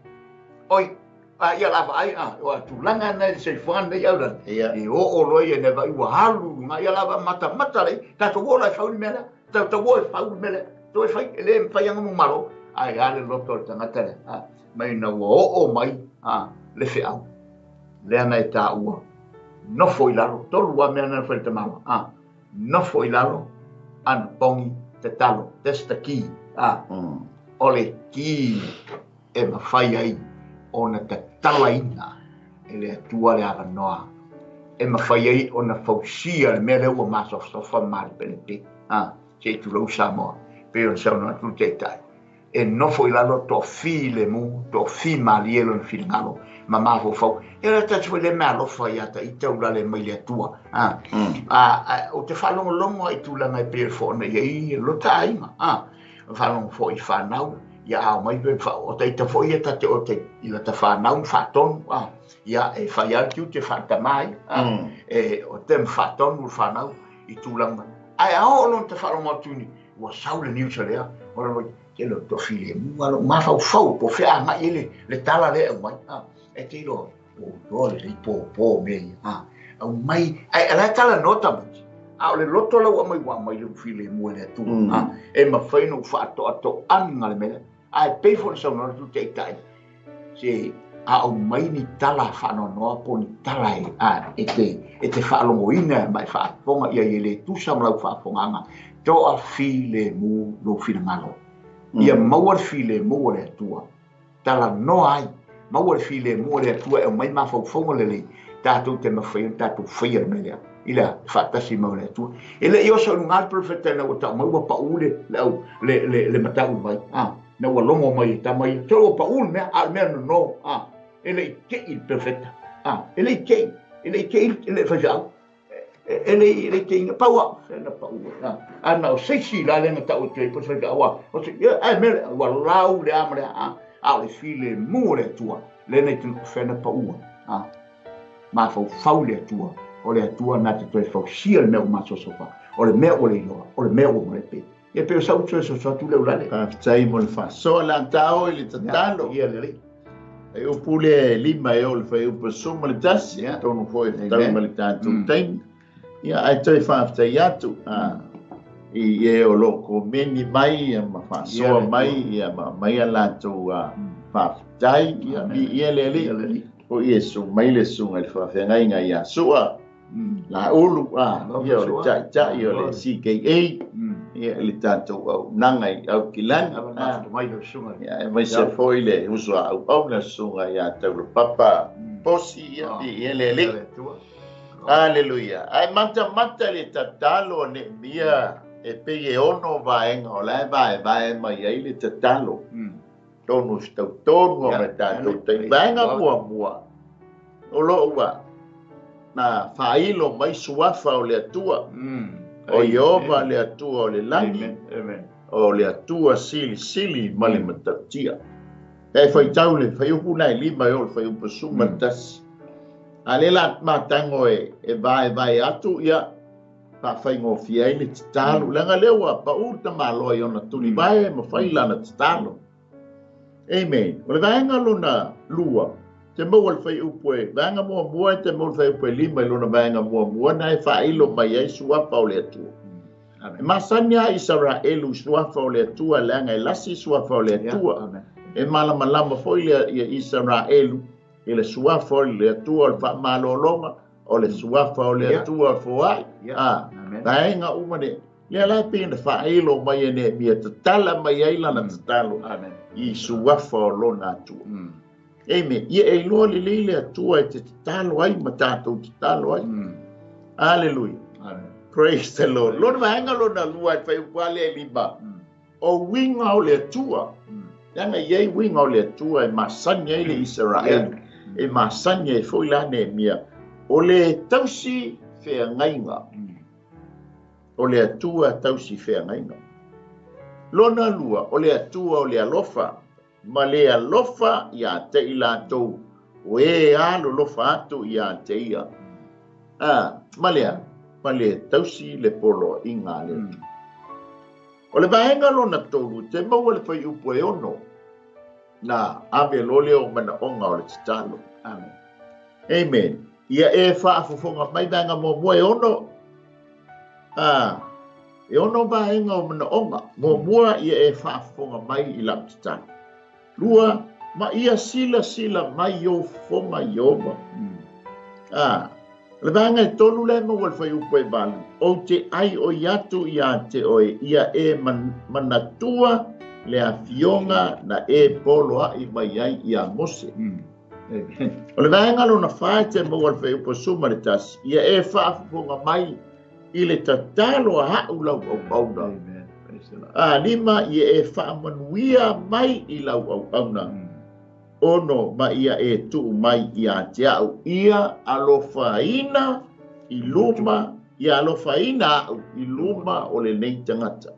Oi, a ia la vaai, a, o tulaga na i le soifuaga lenei aulani, e oo loa ia ina vaai ua alu i luga, ia la matamata lei, tatou oo la e fau le mea lea. Tau o e fau le mea lea. Toe fai, e le mafai lava ona malo, ae a le loto o le tagata lea, a, mai ina ua oo mai a, le feau, lea na e taua, nofo i lalo, tolu lava mea na fai le tamaloa, a, nofo i lalo, anapogi, tatalo, that's the key, a, o le key e mafai ai ona tatalaina e le Atua le avanoa e mafai ai ona fausia le mea lea ua masofasofa ma malepelepe, a, se i tulou Samoa, pei ona saunoa atu le Taitai, e nofo i lalo toafilemu, toafimalie lona finagalo ma mafaufau. Ia le tasi foi lea meaalofa ia ta ita ulale mai le Atua. A, a, ou te faalogologo i tulaga e pei foi ona i ai lota aiga. A, faalogo foi i fanau, ia ao mai pe o ta ita foi ia ta te o te i lata fanau ma faatonu. A, ia e fai lava le tiute faaletama ai. A, e o te ma faatonu le fanau i tulaga. Ae a oo loa ina faalogo atu ni ua sau le news lea, o le tele o toafilemu a lou mafaufau po o fea agai ai le, le tala lea e aumai. A, e te iloa, o iloa lelei pōpō mea ia. A, aumai, ae o la e talanoa tamaiti, a o le loto la ua aumai, ua aumai le filemu e le Atua. A, e mafai ona ou faatoatoaga le mea lea. Ae pei foi ona saunoa atu le Taitai, se a aumai ni tala faanoanoa po o ni tala e, a, e te, e te faalogoina ma e faafofoga i ai e le tusa ma lau faafofogaaga, toafilemu lou finagalo. Ia maua le filemu o le Atua. Talanoa ai, maua le filemu o le Atua e aumai mafaufauga lelei, tatou te mafai ona tatou faia le mea lea, i le faatasi mai o le Atua. E le i oso i luga le perofeta ina ua tau mai ua pau le, le, au, le, le, le matau i vai. A, ina ua logo mai e tama ia, so ua pau le mea, a o le mea nono, a, e le i tei le perofeta. A, e le i tei, e le i tei le faifeau. E le i le te inga pau au, se na pau a. A na o seisi la le na tau atu ai po o se faifeau a. O se, ia, ae mea le, ua lau le a ma le a, a o le filemu o le Atua, le na i te fea na paua. A, mafaufau le Atua, o le Atua na te toe fausia le mea ua masosofa, o le mea ua le iloa, o le mea ua malepe. Ia pei o sau toe soso atu le ulale. Faafetai mo le faasoa le a tao i le tatalo. Ia le Alii. Fuaiupu lea e 5 e oo i le fuaiupu 11, atonu foi e fetaui ma le tatou taimi. Ia, ae toe faafetai atu i e o lo o komeni mai ia ma faasoa mai ia ma aumai a latou faafetai. Ia, viia le Alii. O Iesu mai le susuga i le faafeagaiga ia Sua. Laulu, a, ia o le taitai o le CKA, ia i le tatou auaunaga i Aukilani, ia aemaise foi le uso a auauna susuga ia Taulapapa Posi, ia viia le Alii. Aleluia. Ae matamata le tatalo a Neemia e pei e 6 vaega o la e vaevae mai ai le tatalo. Tonu se tau tonu a me tatou taimi. Vaega muamua, o lo o ua na faailo mai suafa o le Atua, o Ieova le Atua o le lagi, o le Atua silisili ma le matautia. E faitau le fuaiupu na e 5 e oo i le fuaiupu 11. A lea la matago e vaevae atu, ia, faafaigofie ai le tatalo, leaga lea ua pau le tamaloa i ona tulivae ma fai lana tatalo. Amen. O le vaega lona lua, Te maua le fuaiupu e vaega muamua e te maua le fuaiupu e 5 i lona vaega muamua na e faailo mai ai suafa o le Atua. E masani a Isaraelu i suafa o le Atua leaga e lasi suafa o le Atua. E malamalama foi le ia Isaraelu i le suafa o le Atua o le faamalologa, o le suafa o le Atua o le foai. Vaega uma ne. Lea la pei ona faailo mai e Neemia, tatala mai ai lana tatalo i suafa o lona Atua. Amen. Ia e iloa lelei le Atua e te tatalo ai ma tatou tatalo ai. Hallelujah. Amen. Praise the Lord. Lona vaega lona lua e fuaiupu lava lea e 5. O uiga o le Atua. Leaga e i ai uiga o le Atua e masani ai le Isaraelu. E masani ai foi la Neemia. O le tausi feagaiga. O le Atua tausi feagaiga. Lona lua, o le Atua o le alofa. Ma le alofa ia te i latou o e alolofa atu ia te ia. Ma lea, ma le tausi le poloaiga a le Atua. O le vaega lona tolu, te maua le fuaiupu e 6, na ave loa lea o manaoga o le tatalo. Amen. Amen. Ia e faafofoga mai vaega muamua e 6. E 6 vaega o manaoga. Muamua, ia e faafofoga mai i lau tatalo. Lua, ma ia silasila mai ou fofoga Ieova. O le vaega e 3 lea maua le fuaiupu e 8. Ou te ai oi atu ia te oe, ia e manatua le afioga na e poloai mai ai ia Mose. O le vaega lona 4 te maua le fuaiupu 11. Ia e faafofoga mai i le tatalo a au lau auauna. 5, ia e faamanuia mai i lau auauna. 6, ma ia e tuu mai ia te au. Ia alofaina i luma, ia alofaina au i luma o lenei tagata.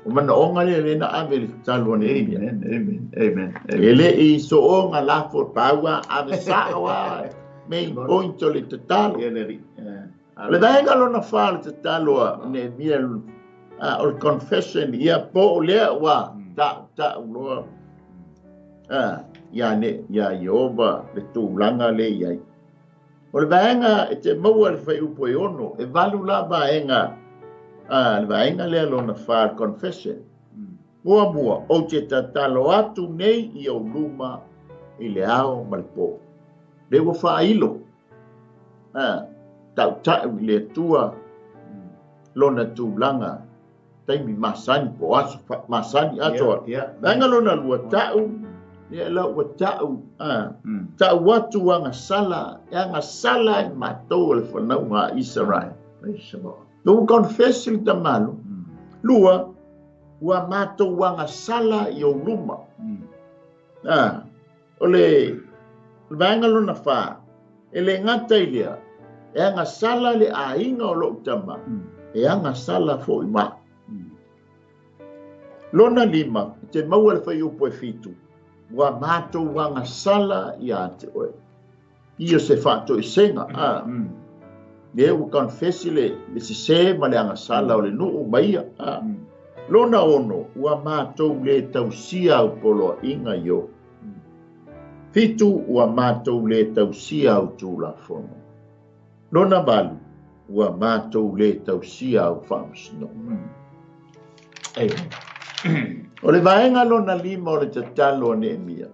O manaoga lea le na ave le tatalo a Neemia. Amen, amen, amen. E le i sooga lafo paua ave sao a main point o le tatalo. Le vaega lona 4 le tatalo a Neemia, o le confession, ia po o lea ua ta'u loa ia ne ia Ieova le tulaga le i ai. O le vaega e te maua le fuaiupu e 6, e 8 la vaega, le vaega lea lona 4 confession. Muamua, ou te tatalo atu nei i ou luma i le ao ma le po. Le ua faailo, ta'uta'u i le Atua lona tulaga taimi masani po aso masani aso. Vaega lona lua, ta'u ia la ua ta'u ta'u atu agasala, e agasala e matou o le fanauga a Israel. Ua confess le tamalo. Lua, ua matou agasala i ou luma. O le vaega lona 4, e le gata i lea, e agasala le aiga o lou tama, e agasala foi ma. Lona 5, te maua le fuaiupu e 7, ua matou agasala ia te oe. Ia se faatoesega. Le ua confessi le sese ma le agasala o le nuu mai ia. Lona 6, ua matou le tausia au poloaiga io. 7, ua matou le tausia au tulafono. Lona 8, ua matou le tausia au faamasinoga. O le vaega lona 5 o le tatalo a Neemia.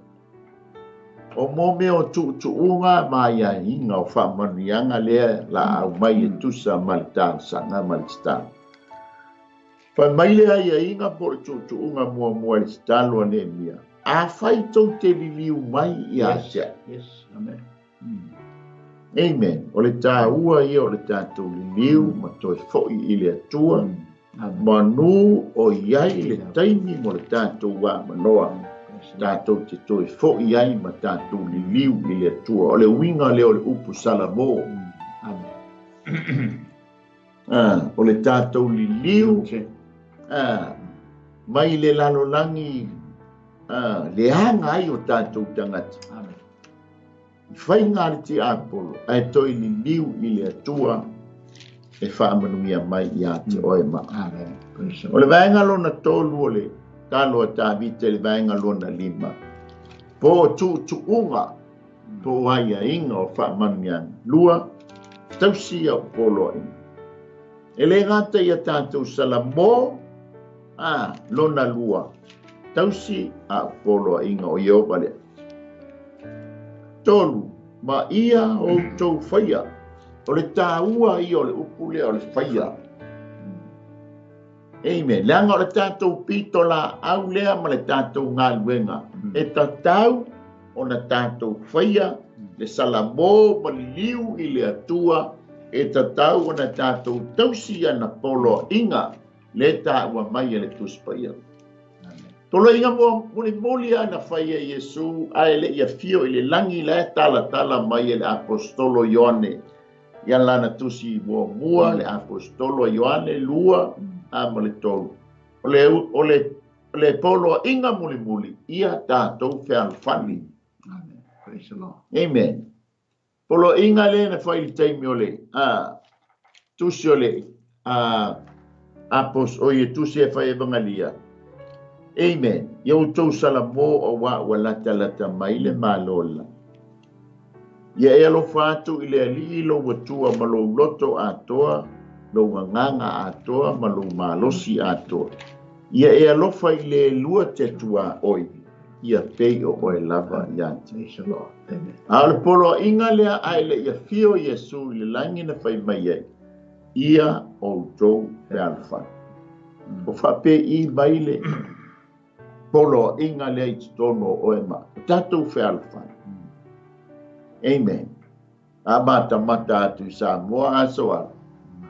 O mō mea o tuutuuga ma aiaiga o faamanuiaga lea la au mai e tusa ma le talosaga ma le tatalo. Fai mai le aiaiga po o le tuutuuga muamua i le tatalo a Neemia. A fai tou te liliu mai ia te au. Yes, amen. Amen. O le tāua ia o le tātou liliu ma toe foi i le Atua. Manu o iai le taimi mo le tātou wā manoa. Tātou te toe foi ai ma tātou liliu i le Atua. O le uiga lea o le upu Salamo. Amen. O le tātou liliu, mai le lalolagi, le aga ai o tātou tagata. Amen. I whainga le te apolo, ae toi liliu i le Atua e faamanuia mai ia te oe ma. Amen. O le vaega lona 3 o le talo a Tavita i le vaega lona 5. Po o tuutuuga Po o aiaiga o faamanuiaga. Lua, tausi au poloaiga. E le gata ia tatou salamo, a lona lua, tausi au poloaiga o Ieova lea. Tolu, ma ia outou faia. O le tāua ia o le upu lea o le faia. Amen. Leaga o le tatou pito laau lea ma le tatou galuega. E tatau ona tatou faia le salamo ma liliu i le Atua. E tatau ona tatou tausi ana poloaiga le taua mai e le Tusi Paia. Poloaiga mulimuli ana faia Iesu ae le i afio i le lagi la e talatala mai e le Apostolo Ioane. Ia lana tusi muamua le Apostolo Ioane 2 a ma le 3. O le poloaiga mulimuli ia tatou fealofani. Amen. Praise the Lord. Amen. Poloaiga le na fai i le taimi o le tusi o le apos o ia tusi e fai evangelia. Amen. Ia outou salamo o wa ua lata lata mai le malola. Ia e alofa atu i le alii lo atua ma lou loto atoa, lou gagaga atoa ma lou malosi atoa. Ia e alofa i le lua te atua oi, ia pei o oe lava ia te. Praise the Lord. Amen. A o le poloaiga lea ae le i afio Iesu i le lagi na fai mai ai, ia outou fealofani. O faapei mai le poloaiga lea i totonu o oe ma o tatou fealofani. Amen. A matamata atu i Samoa aso ala.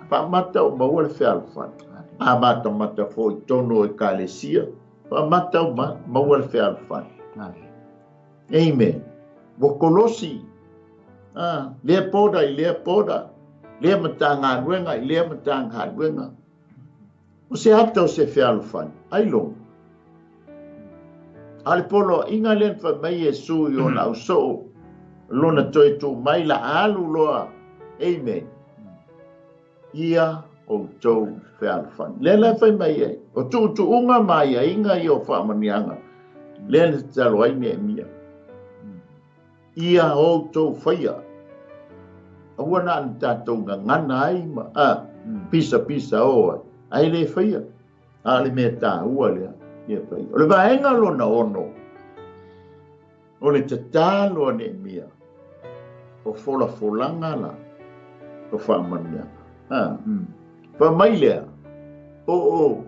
Faamata o maua le fealofani. A matamata foi tonu o ekalesia. Faamata o maua le fealofani. Amen. Ua kolosi. Lea poda i lea poda. Lea matagaluega i lea matagaluega. O se ata o se fealofani. Ai logo. A le poloaiga lea na fai mai Iesu i ona ausoo. Lona toe tu mai la alu loa. Amen. Ia outou fealofani. Lea la fai mai ai. O tuutuuga ma aiaiga ia o faamanuiaga. Lea na tatalo ai Neemia. Ia outou faia. Aua na ana tatou gagana ai ma pisa pisa o ai. Ai le faia. A le mea tāua lea. Ia faia. O le vaega lona ono. O le tatalo a Neemia. O folafolanga la. O faamanuiaga. Fa mai lea. O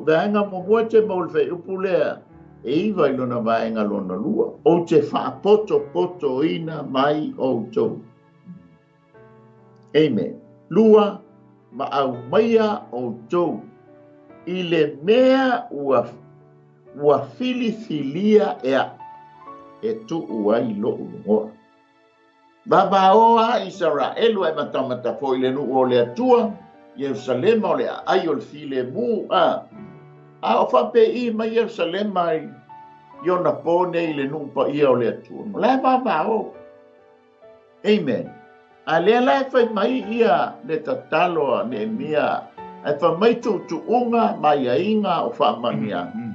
vaega muamua te mau le whaiupu lea. E iwa i lona vaega lona lua. O te whaapoto poto ina mai outou. Amen. Lua, ma au maia outou. I le mea ua filifilia ea. E tuu ai lou igoa. Vavaoa Israelu e matamata foi le nuu o le Atua, Ierusalema o le aai o le filemu. A o faapei mai Ierusalema i ona po nei le nuu paia o le Atua. O la e vavao. Amen. A lea la e fai mai ia le tatalo a Neemia, e fai mai tuutuuga ma aiaiga o faamanuiaga.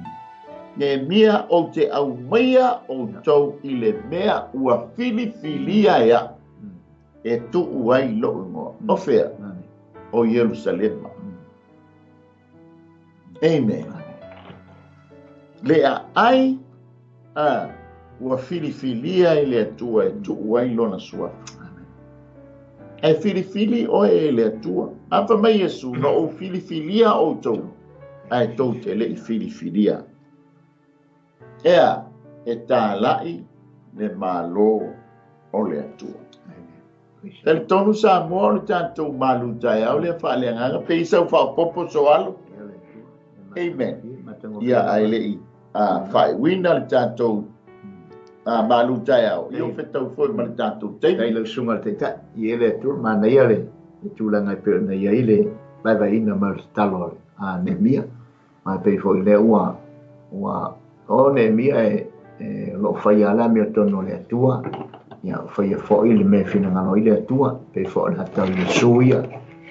Neemia o te aumaia outou i le mea ua filifilia ea e tuu ai lou igoa. O fea? O Ierusalema. Amen. Le aai ua filifilia i le Atua e tuu ai lona suafa. E filifili oe e le Atua. A fai mai Iesu, na ou filifilia outou, ae tou te le i filifilia. Ea, e tālai le malo o le Atua. Talitonu Samoa o le tatou malu taeao lea faaleagaga, pe isa u faapopo soalo. Amen. Ia ae le i faaiuina le tatou malu taeao. Ia o fetau foi ma le tatou taimi. Tai lau susuga le Taitai, i e le Atua, manaia le tulaga e pei ona i ai le vaevaeina mai o le tatalo a Neemia. Ma e pei foi lea ua o Neemia e o loo faia le amiotonu o le Atua. Ia faia foi le mea finagalo ai le Atua. Pei foi o le ata o Iesu ia.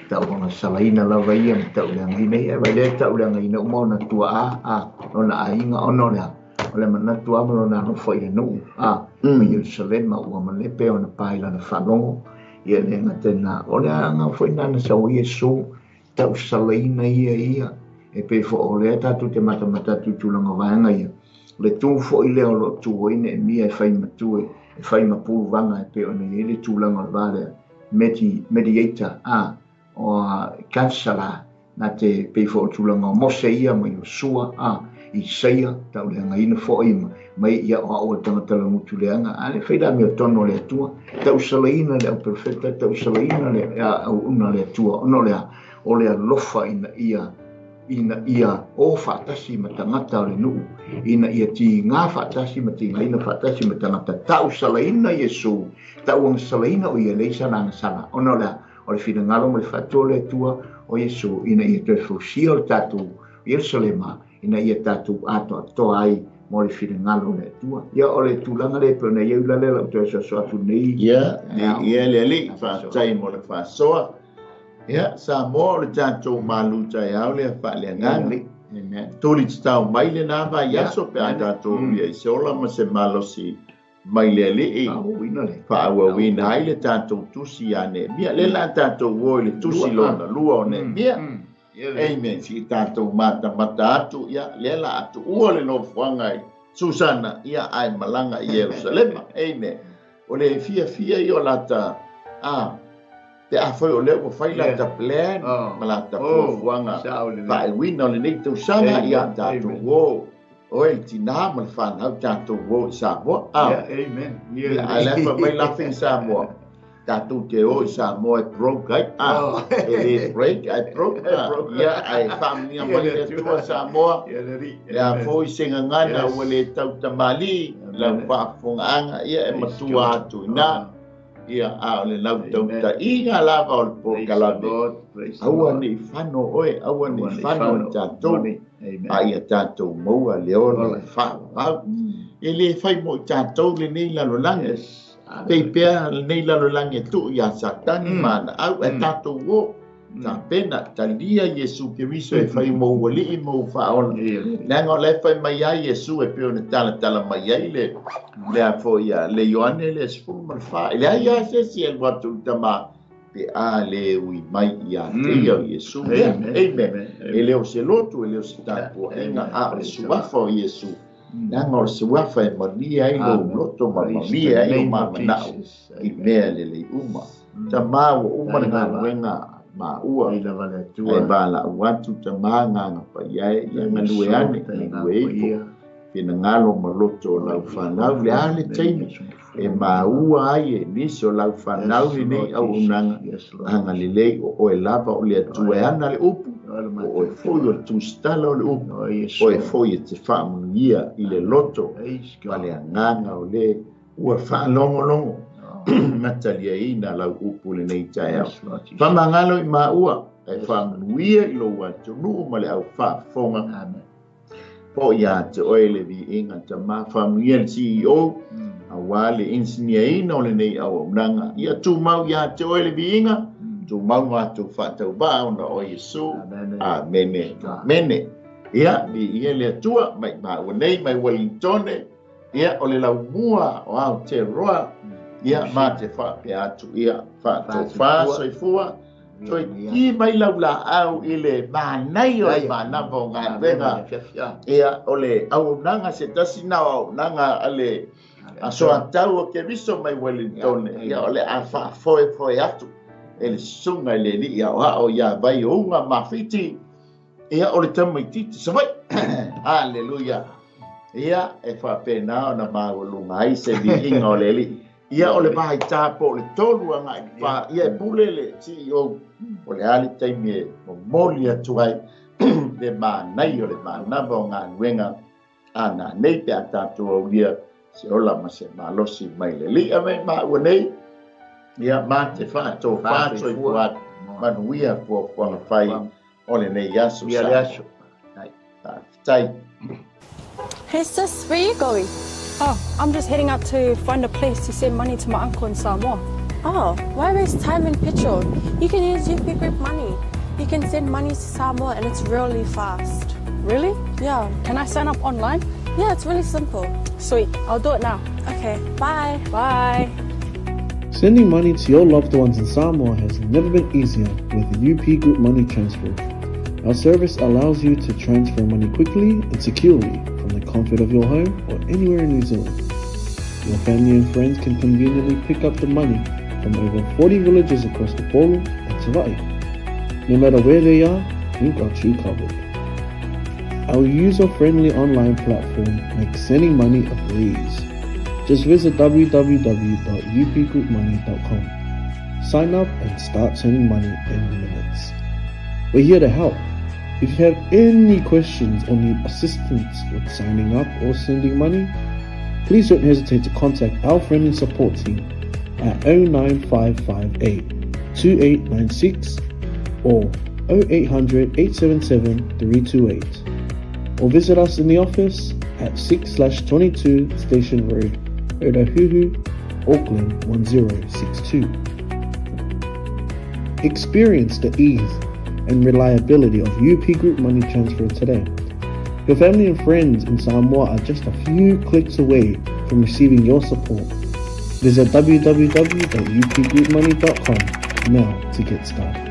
Tau ona salaina lava ia ma tauleagaina ia. Vai lea tauleagaina uma ona tuaa, ona aiga, ona o le a. O le manatu lava ma lona alofa i le nuu, a, ma Ierusalema ua malepe ona pa i lana faalogo, ia e le gata i lena, o le agaga foi lena na sau ai Iesu, tausalaina ia ia, e pei foi o lea tatou te matamata atu i tulaga o vaega ia, o le tu foi lea o lo o tu ai Neemia e fai matua, e fai ma puluvaga e pei ona i ai le tulaga o le va lea, mediator, a, o counselor, na te pei foi o tulaga o Mose ia ma Iosua, a, Isaia, tauleagaina foi ma mai ia o au o le tagata lagutu leaga, a le fai la amiotonu a le Atua, tausalaina le auperofeta, tausalaina le auauna a le Atua, ona o le a? O le alofa ina ia ina ia o faatasi ma tagata o le nuu, ina ia tiga faatasi ma tigaina faatasi ma tagata, tausalaina Iesu, tauagasalaina o ia e leai sana agasala, ona o le a? O le finagalo ma le faatu o le Atua o Iesu ina ia toe fausia o le tatou Ierusalema, ina ia tatou atoatoa ai mo le finagalo o le Atua. Ia, o le tulaga lea e pei ona i ai ula lea lau toe asuasu atu nei. Ia, ia le Alii, faafetai mo le faasoa. Ia, Samoa o le tatou malu taeao lea faaleagaga. Amen. Tuli tatao mai lena vaiaso pe a tatou uia i se ola ma se malosi mai le Alii, faaauauina ai le tatou tusi ia Neemia. Lea la tatou o i le tusi lona lua o Neemia. Amen. Si tatou matamata atu, ia, lea la a tuua le nofoaga i Susana, ia, ae malaga i Ierusalema. Amen. O le fiafia ia o lata, a, pe a foi o lea ua fai lata plan ma lata fuafuaga faaiuina o lenei tausaga, ia, tatou o. Oe le tinā ma le fanau tatou o i Samoa. Ah. Yeah, amen. Yeah, ae la e fai mai Laughing Samoa. Tatou te o i Samoa e broke ai. Ah, Oh. e le break, ae broke. Ah. Ia, ae faamanuia mai le Atua Samoa. Ia le Alii. Le a foi se gagana Yes. ua le tautamalī, lau faafofogaaga, ia e matua atu i ina. Ia, a o le lautautaiga lava o le polokalame, aua ne i fano oe, aua ne i fano i tatou, a ia tatou maua le ola faaauau. E le fai mo i tatou lenei lalolagi, pei pea lenei lalolagi e tuu iā Satani ma ana au, ae tatou o. Tapena, talia Iesu Keriso e fai mou alii ma ou faaola. Leaga o la e fai mai ai Iesu e pei ona talatala mai ai le le a foi a le Ioane le 14. E leai lava se isi e alu atu i le Tama pe a le ui mai ia te ia o Iesu lea. Amen. E le o se lotu, e le o se tapuaiga, a o le suafa o Iesu. Leaga o le suafa e malie ai lou loto ma malie ai lou manao i mea lelei uma. Tama ua uma le galuega a maua, ae valaau atu tama agaga paia e, ia galue ane, galue ifo, finagalo ma loto o lau fanau. Le a le taimi e maua ai e nisi o lau fanau lenei auaunaga, agalelei o oe lava o le Atua e ana le upu, o oe foi o le tusitala o le upu, oe foi e te faamanuia i le loto ma le agaga o le ua faalogologo ma taliaina lau upu lenei taeao. Faamagalo i maua, ae faamanuia i lou atunuu ma le au faafofoga. Po ia te oe le viiga Tama, faamanuia le CEO, aua le inisiniaina o lenei auaunaga. Ia tumau ia te oe le viiga, tumau matou faatauvaa ona o Iesu. Amene. Amene. Ia, viia le Atua mai maua nei mai Wellingtone. Ia, o le laumua o Aotearoa. Ia, ma te faapea atu, ia, faatofa soifua. Toe ki mai lau laau i le manaia o le manava o galuega. Ia, o le auaunaga se tasi na o auaunaga a le soatau o Keriso mai Wellingtone. Ia, o le a faafoefoe atu e le susuga i le alii aoao ia Vaiouga Mafiti. Ia, o le tamaitiiti Savaii. Haleluia. Ia, e faapena ona maualuga ai se viiga o le Alii. Ia, o le vaita po o le 3 agai i le 4, ia e pule le CEO o le a le taimi e momoli atu ai le manaia o le manava o galuega a nanei pe a tatou aulia se ola ma se malosi mai le Alii. Ave maua nei, ia, ma te faatofā soifua atu, manuia fuafuaga fai o lenei aso. Ia le aso. Faafetai. Hey sis, where you going? Oh, I'm just heading out to find a place to send money to my uncle in Samoa. Oh, why waste time and petrol? You can use UP Group Money. You can send money to Samoa and it's really fast. Really? Yeah. Can I sign up online? Yeah, it's really simple. Sweet, I'll do it now. Okay, bye. Bye. Sending money to your loved ones in Samoa has never been easier with UP Group Money Transfer. Our service allows you to transfer money quickly and securely from the comfort of your home or anywhere in New Zealand. Your family and friends can conveniently pick up the money from over 40 villages across the Upolu and Savaii. No matter where they are, we've got you covered. Our user-friendly online platform makes sending money a breeze. Just visit www.upgroupmoney.com. Sign up and start sending money in minutes. We're here to help. If you have any questions or need assistance with signing up or sending money, please don't hesitate to contact our friendly support team at 09558 2896 or 0800 877 328 or visit us in the office at 6/22 Station Road, Otahuhu, Auckland 1062. Experience the ease and reliability of UP Group Money Transfer today. Your family and friends in Samoa are just a few clicks away from receiving your support. Visit www.upgroupmoney.com now to get started.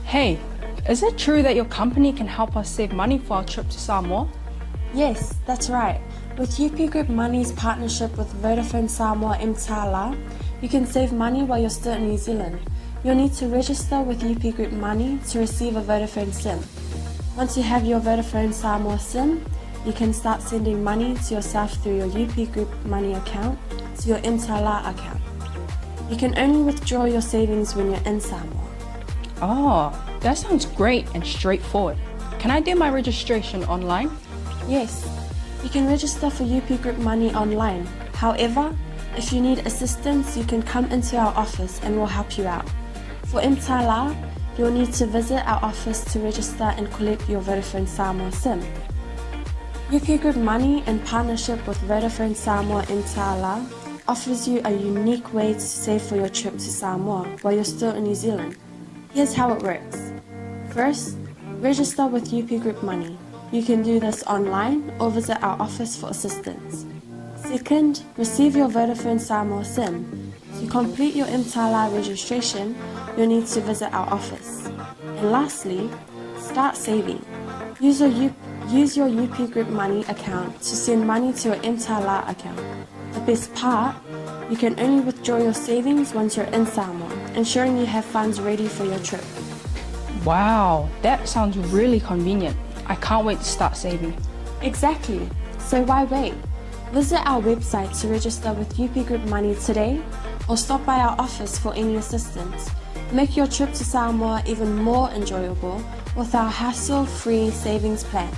Hey, is it true that your company can help us save money for our trip to Samoa? Yes, that's right. With UP Group Money's partnership with Vodafone Samoa mTala, you can save money while you're still in New Zealand. You'll need to register with UP Group Money to receive a Vodafone SIM. Once you have your Vodafone Samoa SIM, you can start sending money to yourself through your UP Group Money account to your mTala account. You can only withdraw your savings when you're in Samoa. Oh, that sounds great and straightforward. Can I do my registration online? Yes, you can register for UP Group Money online. However, if you need assistance, you can come into our office and we'll help you out. For mTala, you'll need to visit our office to register and collect your Vodafone Samoa SIM. UP Group Money, in partnership with Vodafone Samoa mTala, offers you a unique way to save for your trip to Samoa while you're still in New Zealand. Here's how it works. First, register with UP Group Money. You can do this online or visit our office for assistance. Second, receive your Vodafone Samoa SIM. To complete your mTala registration, you'll need to visit our office. And lastly, start saving. Use your UP Group Money account to send money to your mTala account. The best part, you can only withdraw your savings once you're in Samoa, ensuring you have funds ready for your trip. Wow, that sounds really convenient. I can't wait to start saving. Exactly. So why wait? Visit our website to register with UP Group Money today or stop by our office for any assistance. Make your trip to Samoa even more enjoyable with our hassle-free savings plan.